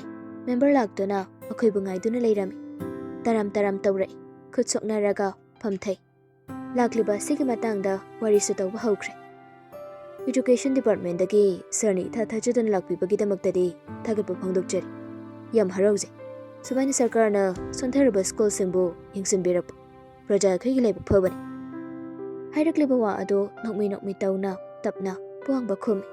ꯃꯦꯝꯕꯔ ꯂꯥꯛꯇꯨꯅ ꯃꯈꯣꯏꯕꯨ ꯉꯥꯏꯗꯨꯅ ꯂꯩꯔꯝꯃꯤ꯫ ꯇꯔꯥꯝ ꯇꯔꯥꯝ ꯇꯧꯔꯛꯏ꯫ ꯈꯨꯠ ꯁꯣꯛꯅꯔꯒ ꯐꯝꯊꯩ꯫ ꯂꯥꯛꯂꯤꯕ ꯑꯁꯤꯒꯤ ꯃꯇꯥꯡꯗ ꯋꯥꯔꯤꯁꯨ ꯇꯧꯕ ꯍꯧꯈ꯭ꯔꯦ꯫ "Education Departmentꯗꯒꯤ ꯁꯥꯔꯅ ꯏꯊꯥ ꯊꯥꯖꯗꯅ ꯂꯥꯛꯄꯤꯕꯒꯤꯗꯃꯛꯇꯗꯤ ꯊꯥꯒꯠꯄ ꯐꯣꯡꯗꯣꯛꯆꯔꯤ꯫ ꯌꯥꯝ ꯍꯔꯥꯎꯖꯩ꯫ ꯁꯨꯃꯥꯏꯅ ꯁꯔꯀꯥꯔꯅ ꯁꯣꯟꯊꯔꯕ ꯁ꯭ꯀꯨꯜꯁꯤꯡꯕꯨ ꯌꯦꯡꯁꯤꯟꯕꯤꯔꯛꯄ꯫ ꯄ꯭ꯔꯖꯥ ꯑꯩꯈꯣꯏꯒꯤ ꯂꯥꯏꯕꯛ ꯐꯕꯅꯤ꯫" ꯍꯥꯏꯔꯛꯂꯤꯕ ꯋꯥ ꯑꯗꯨ ꯅꯣꯛꯃꯤ ꯅꯣꯛꯃꯤ ꯇꯧꯅ ꯇꯞꯅ ꯄꯨꯋꯥꯡꯕ ꯈꯨꯝꯃꯤ꯫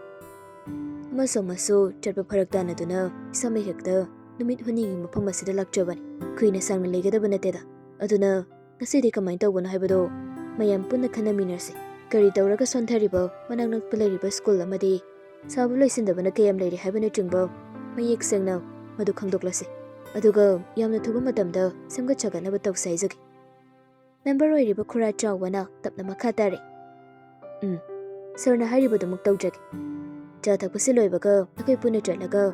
"ꯑꯃꯁꯨ ꯑꯃꯁꯨ ꯆꯠꯄ ꯐꯔꯛ ꯇꯥꯅꯗꯨꯅ ꯏꯁꯥꯃꯛ ꯍꯦꯛꯇ ꯅꯨꯃꯤꯠ ꯍꯨꯝꯅꯤꯒꯤ ꯃꯐꯝ ꯑꯁꯤꯗ ꯂꯥꯛꯆꯕꯅꯤ꯫ ꯀꯨꯏꯅ ꯁꯥꯡꯅ ꯂꯩꯒꯗꯕ ꯅꯠꯇꯦꯗ꯫ ꯑꯗꯨꯅ ꯉꯁꯤꯗꯤ ꯀꯃꯥꯏꯅ ꯇꯧꯕꯅꯣ ꯍꯥꯏꯕꯗꯣ ꯃꯌꯥꯝ ꯄꯨꯟꯅ ꯈꯟꯅꯃꯤꯟꯅꯁꯤ꯫ ꯀꯔꯤ ꯇꯧꯔꯒ ꯁꯣꯟꯊꯔꯤꯕ ꯃꯅꯥꯛ ꯅꯛꯄ ꯂꯩꯔꯤꯕ ꯁ꯭ꯀꯨꯜ ꯑꯃꯗꯤ ꯁꯥꯕ ꯂꯣꯏꯁꯤꯟꯗꯕꯅ ꯀꯌꯥꯝ ꯂꯩꯔꯤ ꯍꯥꯏꯕꯅꯆꯤꯡꯕ ꯃꯌꯦꯛ ꯁꯦꯡꯅ ꯃꯗꯨ ꯈꯪꯗꯣꯛꯂꯁꯤ꯫ ꯑꯗꯨꯒ ꯌꯥꯝꯅ ꯊꯨꯕ ꯃꯇꯝꯗ ꯁꯦꯝꯒꯠ ꯁꯥꯒꯠꯅꯕ ꯇꯧꯁꯤ ꯍꯥꯏꯖꯒꯦ꯫ ꯃꯦꯝꯕꯔ ꯑꯣꯏꯔꯤꯕ ꯈꯨꯔꯥ ꯆꯥꯎꯕꯅ ꯇꯞꯅ ꯃꯈꯥ ꯇꯥꯔꯦ꯫ "ꯎꯝ, ꯁꯥꯔꯅ ꯍꯥꯏꯔꯤꯕꯗꯨꯃꯛ ꯇꯧꯖꯒꯦ꯫ ꯆꯥ ꯊꯛꯄꯁꯤ ꯂꯣꯏꯕꯒ ꯑꯩꯈꯣꯏ ꯄꯨꯟꯅ ꯆꯠꯂꯒ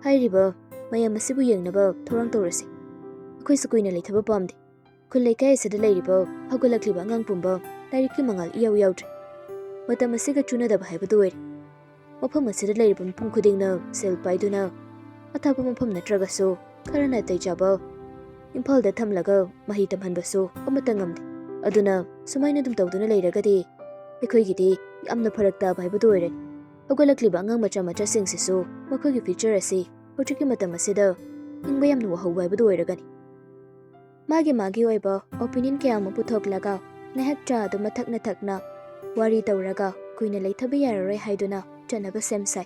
ꯍꯥꯏꯔꯤꯕ ꯃꯌꯥꯝ ꯑꯁꯤꯕꯨ ꯌꯦꯡꯅꯕ ꯊꯧꯔꯥꯡ ꯇꯧꯔꯁꯤ꯫ ꯑꯩꯈꯣꯏꯁꯨ ꯀꯨꯏꯅ ꯂꯩꯊꯕ ꯄꯥꯝꯗꯦ꯫ ꯈꯨꯜ ꯂꯩꯀꯥꯏ ꯑꯁꯤꯗ ꯂꯩꯔꯤꯕ ꯍꯧꯒꯠꯂꯛꯂꯤꯕ ꯑꯉꯥꯡ ꯄꯨꯝꯕ ꯂꯥꯏꯔꯤꯛꯀꯤ ꯃꯉꯥꯜ ꯏꯌꯥꯎ ꯌꯥꯎꯗ꯭ꯔꯦ꯫ ꯃꯇꯝ ꯑꯁꯤꯒ ꯆꯨꯅꯗꯕ ꯍꯥꯏꯕꯗꯨ ꯑꯣꯏꯔꯦ꯫ ꯃꯐꯝ ꯑꯁꯤꯗ ꯂꯩꯔꯤꯕ ꯃꯤꯄꯨꯝ ꯈꯨꯗꯤꯡꯅ ꯁꯦꯜ ꯄꯥꯏꯗꯨꯅ ꯑꯊꯥꯞꯄ ꯃꯐꯝ ꯅꯠꯇ꯭ꯔꯒꯁꯨ ꯈꯔ ꯅꯥꯇꯩ ꯆꯥꯕ ꯏꯝꯐꯥꯜꯗ ꯊꯝꯂꯒ ꯃꯍꯩ ꯇꯝꯍꯟꯕꯁꯨ ꯑꯃꯠꯇ ꯉꯝꯗꯦ꯫ ꯑꯗꯨꯅ ꯁꯨꯃꯥꯏꯅ ꯑꯗꯨꯝ ꯇꯧꯗꯨꯅ ꯂꯩꯔꯒꯗꯤ ꯑꯩꯈꯣꯏꯒꯤꯗꯤ ꯌꯥꯝꯅ ꯐꯔꯛ ꯇꯥꯕ ꯍꯥꯏꯕꯗꯨ ꯑꯣꯏꯔꯅꯤ꯫ ꯍꯧꯒꯠꯂꯛꯂꯤꯕ ꯑꯉꯥꯡ ꯃꯆꯥ ꯃꯆꯥꯁꯤꯡꯁꯤꯁꯨ ꯃꯈꯣꯏꯒꯤ ꯐ꯭ꯌꯨꯆꯔ ꯑꯁꯤ ꯍꯧꯖꯤꯛꯀꯤ ꯃꯇꯝ ꯑꯁꯤꯗ ꯍꯤꯡꯕ ꯌꯥꯝꯅ ꯋꯥꯍꯧꯕ ꯍꯥꯏꯕꯗꯨ ꯑꯣꯏꯔꯒꯅꯤ꯫" ꯃꯥꯒꯤ ꯃꯥꯒꯤ ꯑꯣꯏꯕ ꯑꯣꯄꯤꯅꯤꯌꯟ ꯀꯌꯥ ꯑꯃ ꯄꯨꯊꯣꯛꯂꯒ ꯉꯥꯏꯍꯥꯛ ꯆꯥ ꯑꯗꯨ ꯃꯊꯛꯅ ꯊꯛꯅ ꯋꯥꯔꯤ ꯇꯧꯔꯒ ꯀꯨꯏꯅ ꯂꯩꯊꯕ ꯌꯥꯔꯔꯣꯏ ꯍꯥꯏꯗꯨꯅ ꯆꯠꯅꯕ ꯁꯦꯝ ꯁꯥꯏ꯫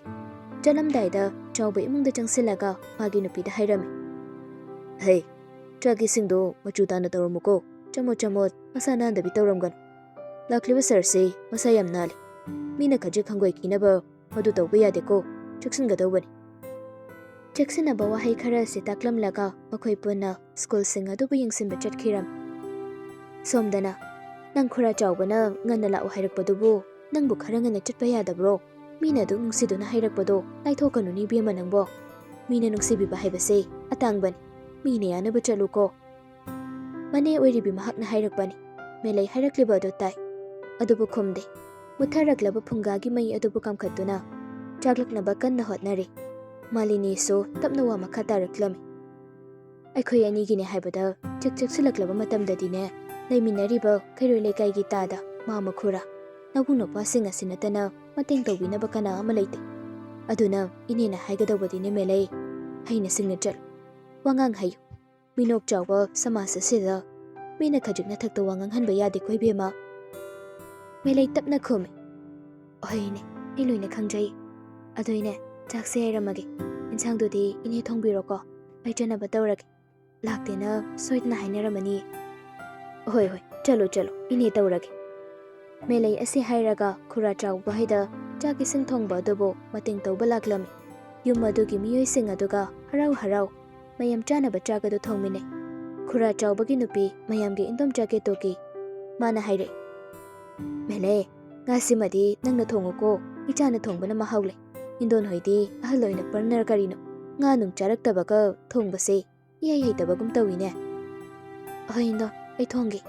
ꯆꯠꯂꯝꯗꯥꯏꯗ ꯆꯥꯎꯕ ꯏꯃꯨꯡꯗ ꯆꯪꯁꯤꯜꯂꯒ ꯃꯥꯒꯤ ꯅꯨꯄꯤꯗ ꯍꯥꯏꯔꯝꯃꯤ, "ꯍꯩ, ꯆꯥꯛ ꯏꯁꯤꯡꯗꯣ ꯃꯆꯨ ꯇꯥꯅ ꯇꯧꯔꯝꯃꯨꯀꯣ꯫ ꯆꯃꯣꯠ ꯆꯃꯣꯠ ꯃꯁꯥ ꯅꯥꯟꯗꯕꯤ ꯇꯧꯔꯝꯒꯅꯨ꯫ ꯂꯥꯛꯂꯤꯕ ꯁꯥꯔꯁꯤ ꯃꯁꯥ ꯌꯥꯝ ꯅꯥꯜꯂꯤ꯫ ꯃꯤꯅ ꯈꯖꯤꯛ ꯍꯪꯒꯣꯏꯈꯤꯅꯕ ꯃꯗꯨ ꯇꯧꯕ ꯌꯥꯗꯦꯀꯣ꯫ ꯆꯦꯛꯁꯤꯟꯒꯗꯧꯕꯅꯤ꯫" ꯆꯦꯛꯁꯤꯟꯅꯕ ꯋꯥꯍꯩ ꯈꯔ ꯑꯁꯤ ꯇꯥꯛꯂꯝꯂꯒ ꯃꯈꯣꯏ ꯄꯨꯟꯅ ꯁ꯭ꯀꯨꯜꯁꯤꯡ ꯑꯗꯨꯕꯨ ꯌꯦꯡꯁꯤꯟꯕ ꯆꯠꯈꯤꯔꯝꯃꯤ꯫ ꯁꯣꯝꯗꯅ, "ꯅꯪ ꯈꯨꯔꯥ ꯆꯥꯎꯕꯅ ꯉꯟꯅ ꯂꯥꯛꯎ ꯍꯥꯏꯔꯛꯄꯗꯨꯕꯨ ꯅꯪꯕꯨ ꯈꯔ ꯉꯟꯅ ꯆꯠꯄ ꯌꯥꯗꯕ꯭ꯔꯣ? ꯃꯤꯅ ꯑꯗꯨꯛ ꯅꯨꯡꯁꯤꯗꯨꯅ ꯍꯥꯏꯔꯛꯄꯗꯣ ꯂꯥꯏꯊꯣꯛꯀꯅꯨꯅꯦ ꯏꯕꯦꯝꯃ ꯅꯪꯕꯣ꯫ ꯃꯤꯅ ꯅꯨꯡꯁꯤꯕꯤꯕ ꯍꯥꯏꯕꯁꯦ ꯑꯇꯥꯡꯕꯅꯤ꯫ ꯃꯤꯅ ꯌꯥꯅꯕ ꯆꯠꯂꯨꯀꯣ꯫" ꯃꯅꯦ ꯑꯣꯏꯔꯤꯕꯤ ꯃꯍꯥꯛꯅ ꯍꯥꯏꯔꯛꯄꯅꯤ꯫ ꯃꯦꯂꯩ ꯍꯥꯏꯔꯛꯂꯤꯕ ꯑꯗꯨ ꯇꯥꯏ꯫ ꯑꯗꯨꯕꯨ ꯈꯨꯝꯗꯦ꯫ ꯃꯨꯠꯊꯔꯛꯂꯕ ꯐꯨꯡꯒꯥꯒꯤ ꯃꯩ ꯑꯗꯨꯕꯨ ꯀꯥꯝꯈꯠꯇꯨꯅ ꯆꯥꯛꯂꯛꯅꯕ ꯀꯟꯅ ꯍꯣꯠꯅꯔꯤ꯫ ꯃꯥꯂꯤꯅꯤꯁꯨ ꯇꯞꯅ ꯋꯥ ꯃꯈꯥ ꯇꯥꯔꯛꯂꯝꯃꯤ꯫ "ꯑꯩꯈꯣꯏ ꯑꯅꯤꯒꯤꯅꯦ ꯍꯥꯏꯕꯗ ꯆꯦꯛ ꯆꯦꯛꯁꯤꯜꯂꯛꯂꯕ ꯃꯇꯝꯗꯗꯤꯅꯦ, ꯂꯩꯃꯤꯟꯅꯔꯤꯕ ꯀꯩꯔꯣꯏ ꯂꯩꯀꯥꯏꯒꯤ ꯇꯥꯗ, ꯃꯥꯃ ꯈꯨꯔꯥ, ꯅꯕꯨꯡ ꯅꯨꯄꯥꯁꯤꯡ ꯑꯁꯤ ꯅꯠꯇꯅ ꯃꯇꯦꯡ ꯇꯧꯕꯤꯅꯕ ꯀꯅꯥ ꯑꯃ ꯂꯩꯇꯦ꯫ ꯑꯗꯨꯅ ꯏꯅꯦꯅ ꯍꯥꯏꯒꯗꯧꯕꯗꯤꯅꯦ ꯃꯦꯂꯩ, ꯍꯩꯅ ꯁꯤꯡꯅ ꯆꯠꯂꯨ꯫ ꯋꯥꯉꯥꯡ ꯍꯩꯌꯨ꯫ ꯃꯤꯅꯣꯛ ꯆꯥꯎꯕ ꯁꯃꯥꯖ ꯑꯁꯤꯗ ꯃꯤꯅ ꯈꯖꯤꯛ ꯅꯊꯛꯇ ꯋꯥ ꯉꯥꯡꯍꯟꯕ ꯌꯥꯗꯦꯀꯣ ꯏꯕꯦꯝꯃ꯫" ꯃꯦꯂꯩ ꯇꯞꯅ ꯈꯨꯝꯃꯤ, "ꯍꯣꯏ ꯏꯅꯦ, ꯑꯩ ꯂꯣꯏꯅ ꯈꯪꯖꯩ꯫ ꯑꯗꯣ ꯏꯅꯦ, ꯆꯥꯛꯁꯦ ꯌꯥꯏꯔꯝꯃꯒꯦ꯫ ꯏꯟꯁꯥꯡꯗꯨꯗꯤ ꯏꯅꯦ ꯊꯣꯡꯕꯤꯔꯣꯀꯣ꯫ ꯑꯩ ꯆꯠꯅꯕ ꯇꯧꯔꯒꯦ꯫ ꯂꯥꯛꯇꯦꯅ ꯁꯣꯏꯗꯅ ꯍꯥꯏꯅꯔꯝꯃꯅꯤꯌꯦ꯫ ꯍꯣꯏ, ꯍꯣꯏ, ꯆꯠꯂꯣ, ꯆꯠꯂꯣ, ꯏꯅꯦ ꯇꯧꯔꯒꯦ꯫" ꯃꯦꯂꯩ ꯑꯁꯤ ꯍꯥꯏꯔꯒ ꯈꯨꯔꯥ ꯆꯥꯎꯕ ꯍꯣꯏꯗ ꯆꯥꯛ ꯏꯁꯤꯡ ꯊꯣꯡꯕ ꯑꯗꯨꯕꯨ ꯃꯇꯦꯡ ꯇꯧꯕ ꯂꯥꯛꯂꯝꯃꯤ꯫ ꯌꯨꯝ ꯑꯗꯨꯒꯤ ꯃꯤꯑꯣꯏꯁꯤꯡ ꯑꯗꯨꯒ ꯍꯔꯥꯎ ꯍꯔꯥꯎ ꯃꯌꯥꯝ ꯆꯥꯅꯕ ꯆꯥꯛ ꯑꯗꯨ ꯊꯣꯡꯃꯤꯟꯅꯩ꯫ ꯈꯨꯔꯥ ꯆꯥꯎꯕꯒꯤ ꯅꯨꯄꯤ ꯃꯌꯥꯝꯒꯤ ꯏꯟꯗꯣꯝꯆꯥ ꯀꯦꯇꯨꯀꯤ꯫ ꯃꯥꯅ ꯍꯥꯏꯔꯛꯏ, "ꯃꯦꯂꯦ, ꯉꯥꯁꯤꯃꯗꯤ ꯅꯪꯅ ꯊꯣꯡꯉꯨꯀꯣ, ꯏꯆꯥꯅ ꯊꯣꯡꯕꯅ ꯃꯍꯥꯎ ꯂꯩ꯫ ꯏꯟꯗꯣꯟ ꯍꯣꯏꯗꯤ ꯑꯍꯜ ꯑꯣꯏꯅ ꯄꯔꯅꯔ ꯀꯔꯤꯅꯣ, ꯉꯥ ꯅꯨꯡ ꯆꯥꯔꯛꯇꯕꯒ ꯊꯣꯡꯕꯁꯦ ꯏꯍꯩ ꯍꯩꯇꯕꯒꯨꯝ ꯇꯧꯏꯅꯦ꯫" "ꯑꯍꯣꯏ ꯏꯟꯗꯣ, ꯑꯩ ꯊꯣꯡꯒꯦ꯫"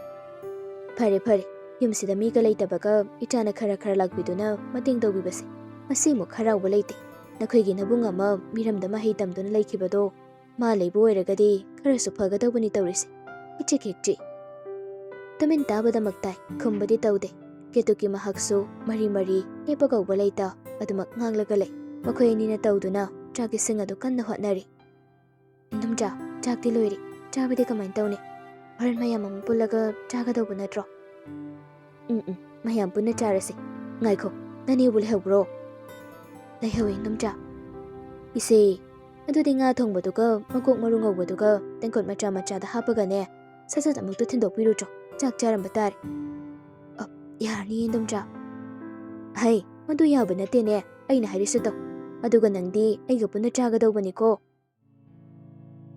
"ꯐꯔꯦ ꯐꯔꯦ, ꯌꯨꯝꯁꯤꯗ ꯃꯤꯒ ꯂꯩꯇꯕꯒ ꯏꯆꯥꯅ ꯈꯔ ꯈꯔ ꯂꯥꯛꯄꯤꯗꯨꯅ ꯃꯇꯦꯡ ꯇꯧꯕꯤꯕꯁꯦ ꯃꯁꯤꯃꯨꯛ ꯍꯔꯥꯎꯕ ꯂꯩꯇꯦ꯫ ꯅꯈꯣꯏꯒꯤ ꯅꯕꯨꯡ ꯑꯃ ꯃꯤꯔꯝꯗ ꯃꯍꯩ ꯇꯝꯗꯨꯅ ꯂꯩꯈꯤꯕꯗꯣ ꯃꯥ ꯂꯩꯕ ꯑꯣꯏꯔꯒꯗꯤ ꯈꯔꯁꯨ ꯐꯒꯗꯧꯕꯅꯤ ꯇꯧꯔꯤꯁꯦ꯫ ꯏꯆꯤꯛ ꯍꯦꯛ ꯆꯤꯛ꯫" ꯇꯨꯃꯤꯟ ꯇꯥꯕꯗꯃꯛ ꯇꯥꯏ, ꯈꯨꯝꯕꯗꯤ ꯇꯧꯗꯦ꯫ ꯀꯦꯇꯨꯀꯤ ꯃꯍꯥꯛꯁꯨ ꯃꯔꯤ ꯃꯔꯤ ꯂꯦꯞꯄ ꯀꯧꯕ ꯂꯩꯇ ꯑꯗꯨꯃꯛ ꯉꯥꯡꯂꯒ ꯂꯩ꯫ ꯃꯈꯣꯏ ꯑꯅꯤꯅ ꯇꯧꯗꯨꯅ ꯆꯥꯛ ꯏꯁꯤꯡ ꯑꯗꯨ ꯀꯟꯅ ꯍꯣꯠꯅꯔꯤ꯫ "ꯏꯟꯗꯣꯝꯆꯥ, ꯆꯥꯛꯇꯤ ꯂꯣꯏꯔꯦ꯫ ꯆꯥꯕꯗꯤ ꯀꯃꯥꯏꯅ ꯇꯧꯅꯤ? ꯍꯣꯔꯦꯟ ꯃꯌꯥꯝ ꯑꯃꯨꯛ ꯄꯨꯜꯂꯒ ꯆꯥꯒꯗꯧꯕ ꯅꯠꯇ꯭ꯔꯣ?" "ꯎꯝ, ꯎꯝ, ꯃꯌꯥꯝ ꯄꯨꯟꯅ ꯆꯥꯔꯁꯦ꯫ ꯉꯥꯏꯈꯣ, ꯅꯅꯦꯕꯨ ꯂꯩꯍꯧꯕ꯭ꯔꯣ?" "ꯂꯩꯍꯧꯋꯦ, ꯏꯟꯗꯣꯝꯆꯥ꯫" "ꯏꯁꯦ, ꯑꯗꯨꯗꯤ ꯉꯥ ꯊꯣꯡꯕꯗꯨꯒ ꯃꯀꯣꯛ ꯃꯔꯨ ꯉꯧꯕꯗꯨꯒ ꯇꯦꯡꯀꯣꯠ ꯃꯆꯥ ꯃꯆꯥꯗ ꯍꯥꯞꯄꯒꯅꯦ, ꯁꯠ ꯁꯠ ꯑꯃꯨꯛꯇ ꯊꯤꯟꯗꯣꯛꯄꯤꯔꯨꯆꯣ꯫ ꯆꯥꯛ ꯆꯥꯔꯝꯕ ꯇꯥꯔꯦ꯫" "ꯑ, ꯌꯥꯔꯅꯤ, ꯏꯟꯗꯣꯝꯆꯥ꯫" "ꯍꯩ, ꯃꯗꯨ ꯌꯥꯕ ꯅꯠꯇꯦꯅꯦ, ꯑꯩꯅ ꯍꯥꯏꯔꯤꯁꯤ ꯇꯧ꯫ ꯑꯗꯨꯒ ꯅꯪꯗꯤ ꯑꯩꯒ ꯄꯨꯟꯅ ꯆꯥꯒꯗꯧꯕꯅꯤꯀꯣ꯫"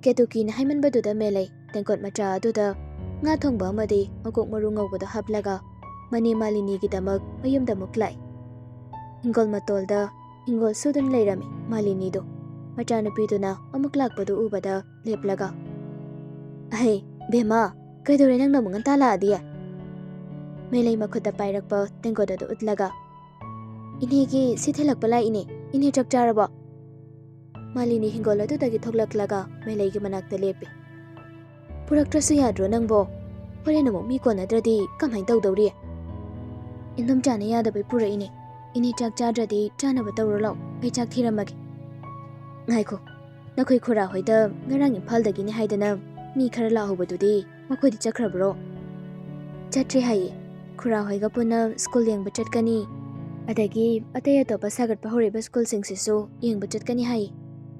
ꯀꯦꯇꯨꯀꯤꯅ ꯍꯥꯏꯃꯟꯕꯗꯨꯗ ꯃꯦꯂꯩ ꯇꯦꯡꯀꯣꯠ ꯃꯆꯥ ꯑꯗꯨꯗ ꯉꯥ ꯊꯣꯡꯕ ꯑꯃꯗꯤ ꯃꯀꯣꯛ ꯃꯔꯨ ꯉꯧꯕꯗꯣ ꯍꯥꯞꯂꯒ ꯃꯅꯦ ꯃꯥꯂꯤꯅꯤꯒꯤꯗꯃꯛ ꯃꯌꯨꯝꯗ ꯑꯃꯨꯛ ꯂꯥꯛꯏ꯫ ꯍꯤꯡꯒꯣꯜ ꯃꯇꯣꯜꯗ ꯍꯤꯡꯒꯣꯜ ꯁꯨꯗꯨꯅ ꯂꯩꯔꯝꯃꯤ ꯃꯥꯂꯤꯅꯤꯗꯨ꯫ ꯃꯆꯥꯅꯨꯄꯤꯗꯨꯅ ꯑꯃꯨꯛ ꯂꯥꯛꯄꯗꯨ ꯎꯕꯗ ꯂꯦꯞꯂꯒ, "ꯑꯍꯩ, ꯕꯦꯝꯃ, ꯀꯩꯗꯧꯔꯦ ꯅꯪꯅ ꯑꯃꯨꯛ ꯉꯟꯇꯥ ꯂꯥꯛꯑꯗꯤ?" ꯃꯦꯂꯩ ꯃꯈꯨꯠꯇ ꯄꯥꯏꯔꯛꯄ ꯇꯦꯡꯀꯣꯠ ꯑꯗꯨ ꯎꯠꯂꯒ, "ꯏꯅꯦꯒꯤ ꯁꯤ ꯊꯤꯜꯂꯛꯄ ꯂꯥꯛꯏꯅꯦ꯫ ꯏꯅꯦ ꯆꯥꯛ ꯆꯥꯔꯕꯣ?" ꯃꯥꯂꯤꯅꯤ ꯍꯤꯡꯒꯣꯜ ꯑꯗꯨꯗꯒꯤ ꯊꯣꯛꯂꯛꯂꯒ ꯃꯦꯂꯩꯒꯤ ꯃꯅꯥꯛꯇ ꯂꯦꯞꯄꯤ꯫ "ꯄꯨꯔꯛꯇ꯭ꯔꯁꯨ ꯌꯥꯗ꯭ꯔꯣ ꯅꯪꯕꯣ? ꯍꯣꯔꯦꯟ ꯑꯃꯨꯛ ꯃꯤ ꯀꯣꯟꯅꯗ꯭ꯔꯗꯤ ꯀꯃꯥꯏꯅ ꯇꯧꯗꯧꯔꯤ?" "ꯏꯟꯗꯣꯝꯆꯥꯅ ꯌꯥꯗꯕꯩ ꯄꯨꯔꯛꯏꯅꯦ꯫ ꯏꯅꯦ ꯆꯥꯛ ꯆꯥꯗ꯭ꯔꯗꯤ ꯆꯥꯅꯕ ꯇꯧꯔꯣ ꯂꯥꯛꯑꯣ, ꯑꯩ ꯆꯥꯛ ꯊꯤꯔꯝꯃꯒꯦ꯫" "ꯉꯥꯏꯈꯣ, ꯅꯈꯣꯏ ꯈꯨꯔꯥ ꯍꯣꯏꯗ ꯉꯔꯥꯡ ꯏꯝꯐꯥꯜꯗꯒꯤꯅꯤ ꯍꯥꯏꯗꯅ ꯃꯤ ꯈꯔ ꯂꯥꯛꯍꯧꯕꯗꯨꯗꯤ ꯃꯈꯣꯏꯗꯤ ꯆꯠꯈ꯭ꯔꯕ꯭ꯔꯣ?" "ꯆꯠꯇ꯭ꯔꯤ ꯍꯥꯏꯌꯦ꯫ ꯈꯨꯔꯥ ꯍꯣꯏꯒ ꯄꯨꯟꯅ ꯁ꯭ꯀꯨꯜ ꯌꯦꯡꯕ ꯆꯠꯀꯅꯤ꯫ ꯑꯗꯒꯤ ꯑꯇꯩ ꯑꯇꯣꯞꯄ ꯁꯥꯒꯠꯄ ꯍꯧꯔꯛꯏꯕ ꯁ꯭ꯀꯨꯜꯁꯤꯡꯁꯤꯁꯨ ꯌꯦꯡꯕ ꯆꯠꯀꯅꯤ ꯍꯥꯏꯌꯦ꯫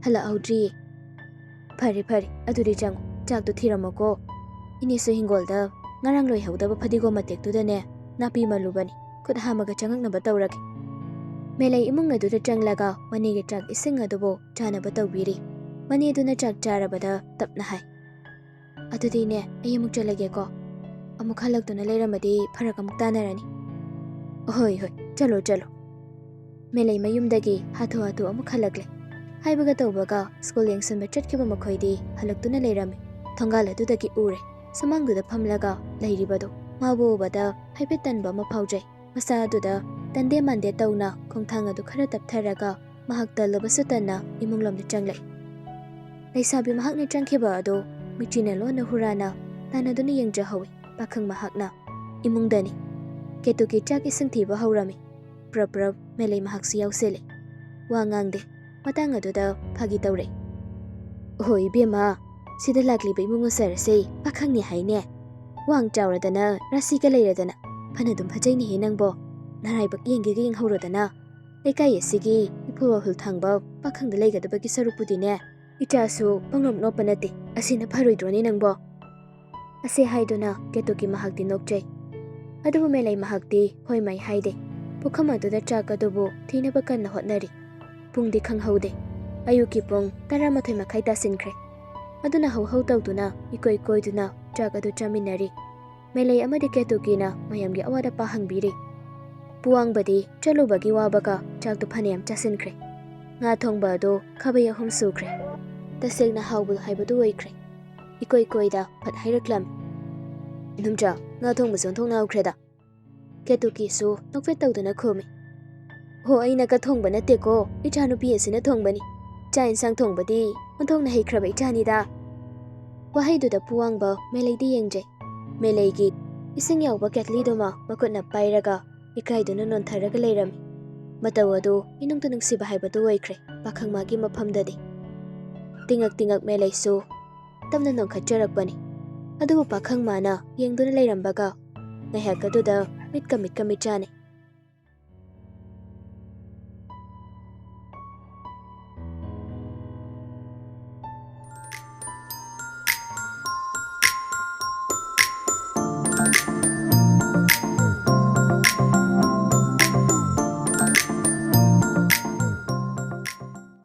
ꯍꯜꯂꯛꯍꯧꯗ꯭ꯔꯤꯌꯦ꯫" "ꯐꯔꯦ ꯐꯔꯦ, ꯑꯗꯨꯗꯤ ꯆꯪꯉꯣ, ꯆꯥꯛꯇꯣ ꯊꯤꯔꯝꯃꯣꯀꯣ꯫ ꯏꯅꯦꯁꯨ ꯍꯤꯡꯒꯣꯜꯗ ꯉꯔꯥꯡ ꯂꯣꯏꯍꯧꯗꯕ ꯐꯗꯤꯒꯣꯝ ꯃꯇꯦꯛꯇꯨꯗꯅꯦ ꯅꯥꯄꯤ ꯃꯜꯂꯨꯕꯅꯤ꯫ ꯈꯨꯠ ꯍꯥꯝꯃꯒ ꯆꯪꯉꯛꯅꯕ ꯇꯧꯔꯒꯦ꯫" ꯃꯦꯂꯩ ꯏꯃꯨꯡ ꯑꯗꯨꯗ ꯆꯪꯂꯒ ꯃꯅꯦꯒꯤ ꯆꯥꯛ ꯏꯁꯤꯡ ꯑꯗꯨꯕꯨ ꯆꯥꯅꯕ ꯇꯧꯕꯤꯔꯤ꯫ ꯃꯅꯦꯗꯨꯅ ꯆꯥꯛ ꯆꯥꯔꯕꯗ ꯇꯞꯅ ꯍꯥꯏ, "ꯑꯗꯨꯗꯤꯅꯦ, ꯑꯩ ꯑꯃꯨꯛ ꯆꯠꯂꯒꯦꯀꯣ꯫ ꯑꯃꯨꯛ ꯍꯜꯂꯛꯇꯨꯅ ꯂꯩꯔꯝꯃꯗꯤ ꯐꯔꯛ ꯑꯃꯨꯛ ꯇꯥꯅꯔꯅꯤ꯫" "ꯍꯣꯏ, ꯍꯣꯏ, ꯆꯠꯂꯣ, ꯆꯠꯂꯣ꯫" ꯃꯦꯂꯩ ꯃꯌꯨꯝꯗꯒꯤ ꯍꯥꯊꯨ ꯍꯥꯊꯨ ꯑꯃꯨꯛ ꯍꯜꯂꯛꯂꯦ꯫ ꯍꯥꯏꯕꯒ ꯇꯧꯕꯒ ꯁ꯭ꯀꯨꯜ ꯌꯦꯡꯁꯤꯟꯕ ꯆꯠꯈꯤꯕ ꯃꯈꯣꯏꯗꯤ ꯍꯜꯂꯛꯇꯨꯅ ꯂꯩꯔꯝꯃꯤ꯫ ꯊꯣꯡꯒꯥꯜ ꯑꯗꯨꯗꯒꯤ ꯎꯔꯦ꯫ ꯁꯨꯃꯥꯡꯗꯨꯗ ꯐꯝꯂꯒ ꯂꯩꯔꯤꯕꯗꯨ ꯃꯥꯕꯨ ꯎꯕꯗ ꯍꯥꯏꯐꯦꯠ ꯇꯟꯕ ꯑꯃ ꯐꯥꯎꯖꯩ꯫ ꯃꯁꯥ ꯑꯗꯨꯗ ꯇꯟꯗꯦ ꯃꯥꯟꯗꯦ ꯇꯧꯅ ꯈꯣꯡꯊꯥꯡ ꯑꯗꯨ ꯈꯔ ꯇꯞꯊꯔꯒ ꯃꯍꯥꯛ ꯇꯜꯂꯕꯁꯨ ꯇꯟꯅ ꯏꯃꯨꯡꯂꯣꯝꯗ ꯆꯪꯂꯛꯏ꯫ ꯂꯩꯁꯥꯕꯤ ꯃꯍꯥꯛꯅ ꯆꯪꯈꯤꯕ ꯑꯗꯨ ꯃꯤꯆꯤꯅ ꯂꯣꯟꯅ ꯍꯨꯔꯥꯅ ꯇꯥꯟꯅꯗꯨꯅ ꯌꯦꯡꯖꯍꯧꯏ ꯄꯥꯈꯪ ꯃꯍꯥꯛꯅ꯫ ꯏꯃꯨꯡꯗꯅꯤ꯫ ꯀꯦꯇꯨꯀꯤ ꯆꯥꯛ ꯏꯁꯤꯡ ꯊꯤꯕ ꯍꯧꯔꯝꯃꯤ꯫ ꯄ꯭ꯔꯞ ꯄ꯭ꯔꯞ ꯃꯦꯂꯩ ꯃꯍꯥꯛꯁꯨ ꯌꯥꯎꯁꯤꯜꯂꯤ꯫ ꯋꯥ ꯉꯥꯡꯗꯦ꯫ ꯃꯇꯥꯡ ꯑꯗꯨꯗ ꯐꯥꯒꯤ ꯇꯧꯔꯛꯏ꯫ "ꯑꯣꯍꯣ ꯏꯕꯦꯝꯃ, ꯁꯤꯗ ꯂꯥꯛꯂꯤꯕ ꯏꯃꯨꯡ ꯁꯥꯔꯁꯦ ꯄꯥꯈꯪꯅꯤ ꯍꯥꯏꯅꯦ꯫ ꯋꯥꯡ ꯆꯥꯎꯔꯗꯅ ꯔꯥꯁꯤꯒ ꯂꯩꯔꯗꯅ ꯐꯅꯗꯨꯝ ꯐꯖꯩꯅꯦꯍꯦ ꯅꯪꯕꯣ꯫ ꯅꯔꯥꯏꯕꯛ ꯌꯦꯡꯒꯦꯒ ꯌꯦꯡꯍꯧꯔꯗꯅ꯫ ꯂꯩꯀꯥꯏ ꯑꯁꯤꯒꯤ ꯏꯐꯨꯜ ꯋꯥꯐꯨꯜ ꯊꯥꯡꯕ ꯄꯥꯈꯪꯗ ꯂꯩꯒꯗꯕꯒꯤ ꯁꯔꯨꯛꯄꯨꯗꯤꯅꯦ, ꯏꯆꯥꯁꯨ ꯄꯪꯅꯣꯞ ꯅꯣꯞꯄ ꯅꯠꯇꯦ꯫ ꯑꯁꯤꯅ ꯐꯔꯣꯏꯗ꯭ꯔꯣꯅꯦ ꯅꯪꯕꯣ?" ꯑꯁꯤ ꯍꯥꯏꯗꯨꯅ ꯀꯦꯇꯨꯀꯤ ꯃꯍꯥꯛꯇꯤ ꯅꯣꯛꯆꯩ꯫ ꯑꯗꯨꯕꯨ ꯃꯦꯂꯩ ꯃꯍꯥꯛꯇꯤ ꯍꯣꯏ ꯃꯥꯏ ꯍꯥꯏꯗꯦ꯫ ꯄꯨꯈꯝ ꯑꯗꯨꯗ ꯆꯥꯛ ꯑꯗꯨꯕꯨ ꯊꯤꯅꯕ ꯀꯟꯅ ꯍꯣꯠꯅꯔꯤ꯫ ꯄꯨꯡꯗꯤ ꯈꯪꯍꯧꯗꯦ꯫ ꯑꯌꯨꯛꯀꯤ ꯄꯨꯡ ꯇꯔꯥꯃꯥꯊꯣꯏ ꯃꯈꯥꯏ ꯇꯥꯁꯤꯟꯈ꯭ꯔꯦ꯫ ꯑꯗꯨꯅ ꯍꯧ ꯍꯧ ꯇꯧꯗꯨꯅ ꯏꯀꯣꯏ ꯀꯣꯏꯗꯨꯅ ꯆꯥꯛ ꯑꯗꯨ ꯆꯥꯃꯤꯟꯅꯔꯤ꯫ ꯃꯦꯂꯩ ꯑꯃꯗꯤ ꯀꯦꯇꯨꯀꯤꯅ ꯃꯌꯥꯝꯒꯤ ꯑꯋꯥꯠ ꯑꯄꯥ ꯍꯪꯕꯤꯔꯤ꯫ ꯄꯨꯋꯥꯡꯕꯗꯤ ꯆꯠꯂꯨꯕꯒꯤ ꯋꯥꯕꯒ ꯆꯥꯛꯇꯨ ꯐꯅꯌꯥꯝ ꯆꯥꯁꯤꯟꯈ꯭ꯔꯦ꯫ ꯉꯥ ꯊꯣꯡꯕ ꯑꯗꯨ ꯈꯥꯕꯩ ꯑꯍꯨꯝ ꯁꯨꯈ꯭ꯔꯦ꯫ ꯇꯁꯦꯡꯅ ꯍꯥꯎꯕ ꯍꯥꯏꯕꯗꯨ ꯑꯣꯏꯈ꯭ꯔꯦ꯫ ꯏꯀꯣꯏ ꯀꯣꯏꯗ ꯐꯠ ꯍꯥꯏꯔꯛꯂꯝꯃꯤ, "ꯏꯅꯨꯝꯆꯥ, ꯉꯥ ꯊꯣꯡꯕꯁꯨ ꯑꯣꯟꯊꯣꯛꯅ ꯍꯥꯎꯈ꯭ꯔꯦꯗ꯫" ꯀꯦꯇꯨꯀꯤꯁꯨ ꯅꯣꯛꯐꯦꯠ ꯇꯧꯗꯨꯅ ꯈꯨꯝꯃꯤ, "ꯍꯣ, ꯑꯩꯅ ꯀ ꯊꯣꯡꯕ ꯅꯠꯇꯦꯀꯣ, ꯏꯆꯥꯅꯨꯄꯤ ꯑꯁꯤꯅ ꯊꯣꯡꯕꯅꯤ꯫ ꯆꯥꯛ ꯏꯟꯁꯥꯡ ꯊꯣꯡꯕꯗꯤ ꯑꯣꯟꯊꯣꯛꯅ ꯍꯩꯈ꯭ꯔꯕ ꯏꯆꯥꯅꯤꯗ꯫" ꯋꯥꯍꯩꯗꯨꯗ ꯄꯨꯋꯥꯡꯕ ꯃꯦꯂꯩꯗꯤ ꯌꯦꯡꯖꯩ꯫ ꯃꯦꯂꯩꯒꯤ ꯏꯁꯤꯡ ꯌꯥꯎꯕ ꯀꯦꯠꯂꯤꯗꯨꯃ ꯃꯈꯨꯠꯅ ꯄꯥꯏꯔꯒ ꯏꯀꯥꯏꯗꯨꯅ ꯅꯣꯟꯊꯔꯒ ꯂꯩꯔꯝꯃꯤ꯫ ꯃꯇꯧ ꯑꯗꯨ ꯏꯅꯨꯡꯇ ꯅꯨꯡꯁꯤꯕ ꯍꯥꯏꯕꯗꯨ ꯑꯣꯏꯈ꯭ꯔꯦ ꯄꯥꯈꯪ ꯃꯥꯒꯤ ꯃꯐꯝꯗꯗꯤ꯫ ꯇꯤꯡꯉꯛ ꯇꯤꯡꯉꯛ ꯃꯦꯂꯩꯁꯨ ꯇꯞꯅ ꯅꯣꯟꯈꯠꯆꯔꯛꯄꯅꯤ꯫ ꯑꯗꯨꯕꯨ ꯄꯥꯈꯪ ꯃꯥꯅ ꯌꯦꯡꯗꯨꯅ ꯂꯩꯔꯝꯕꯒ ꯉꯥꯏꯍꯥꯛ ꯑꯗꯨꯗ ꯃꯤꯠꯀ ꯃꯤꯠꯀ ꯃꯤꯠꯆꯥꯅꯩ꯫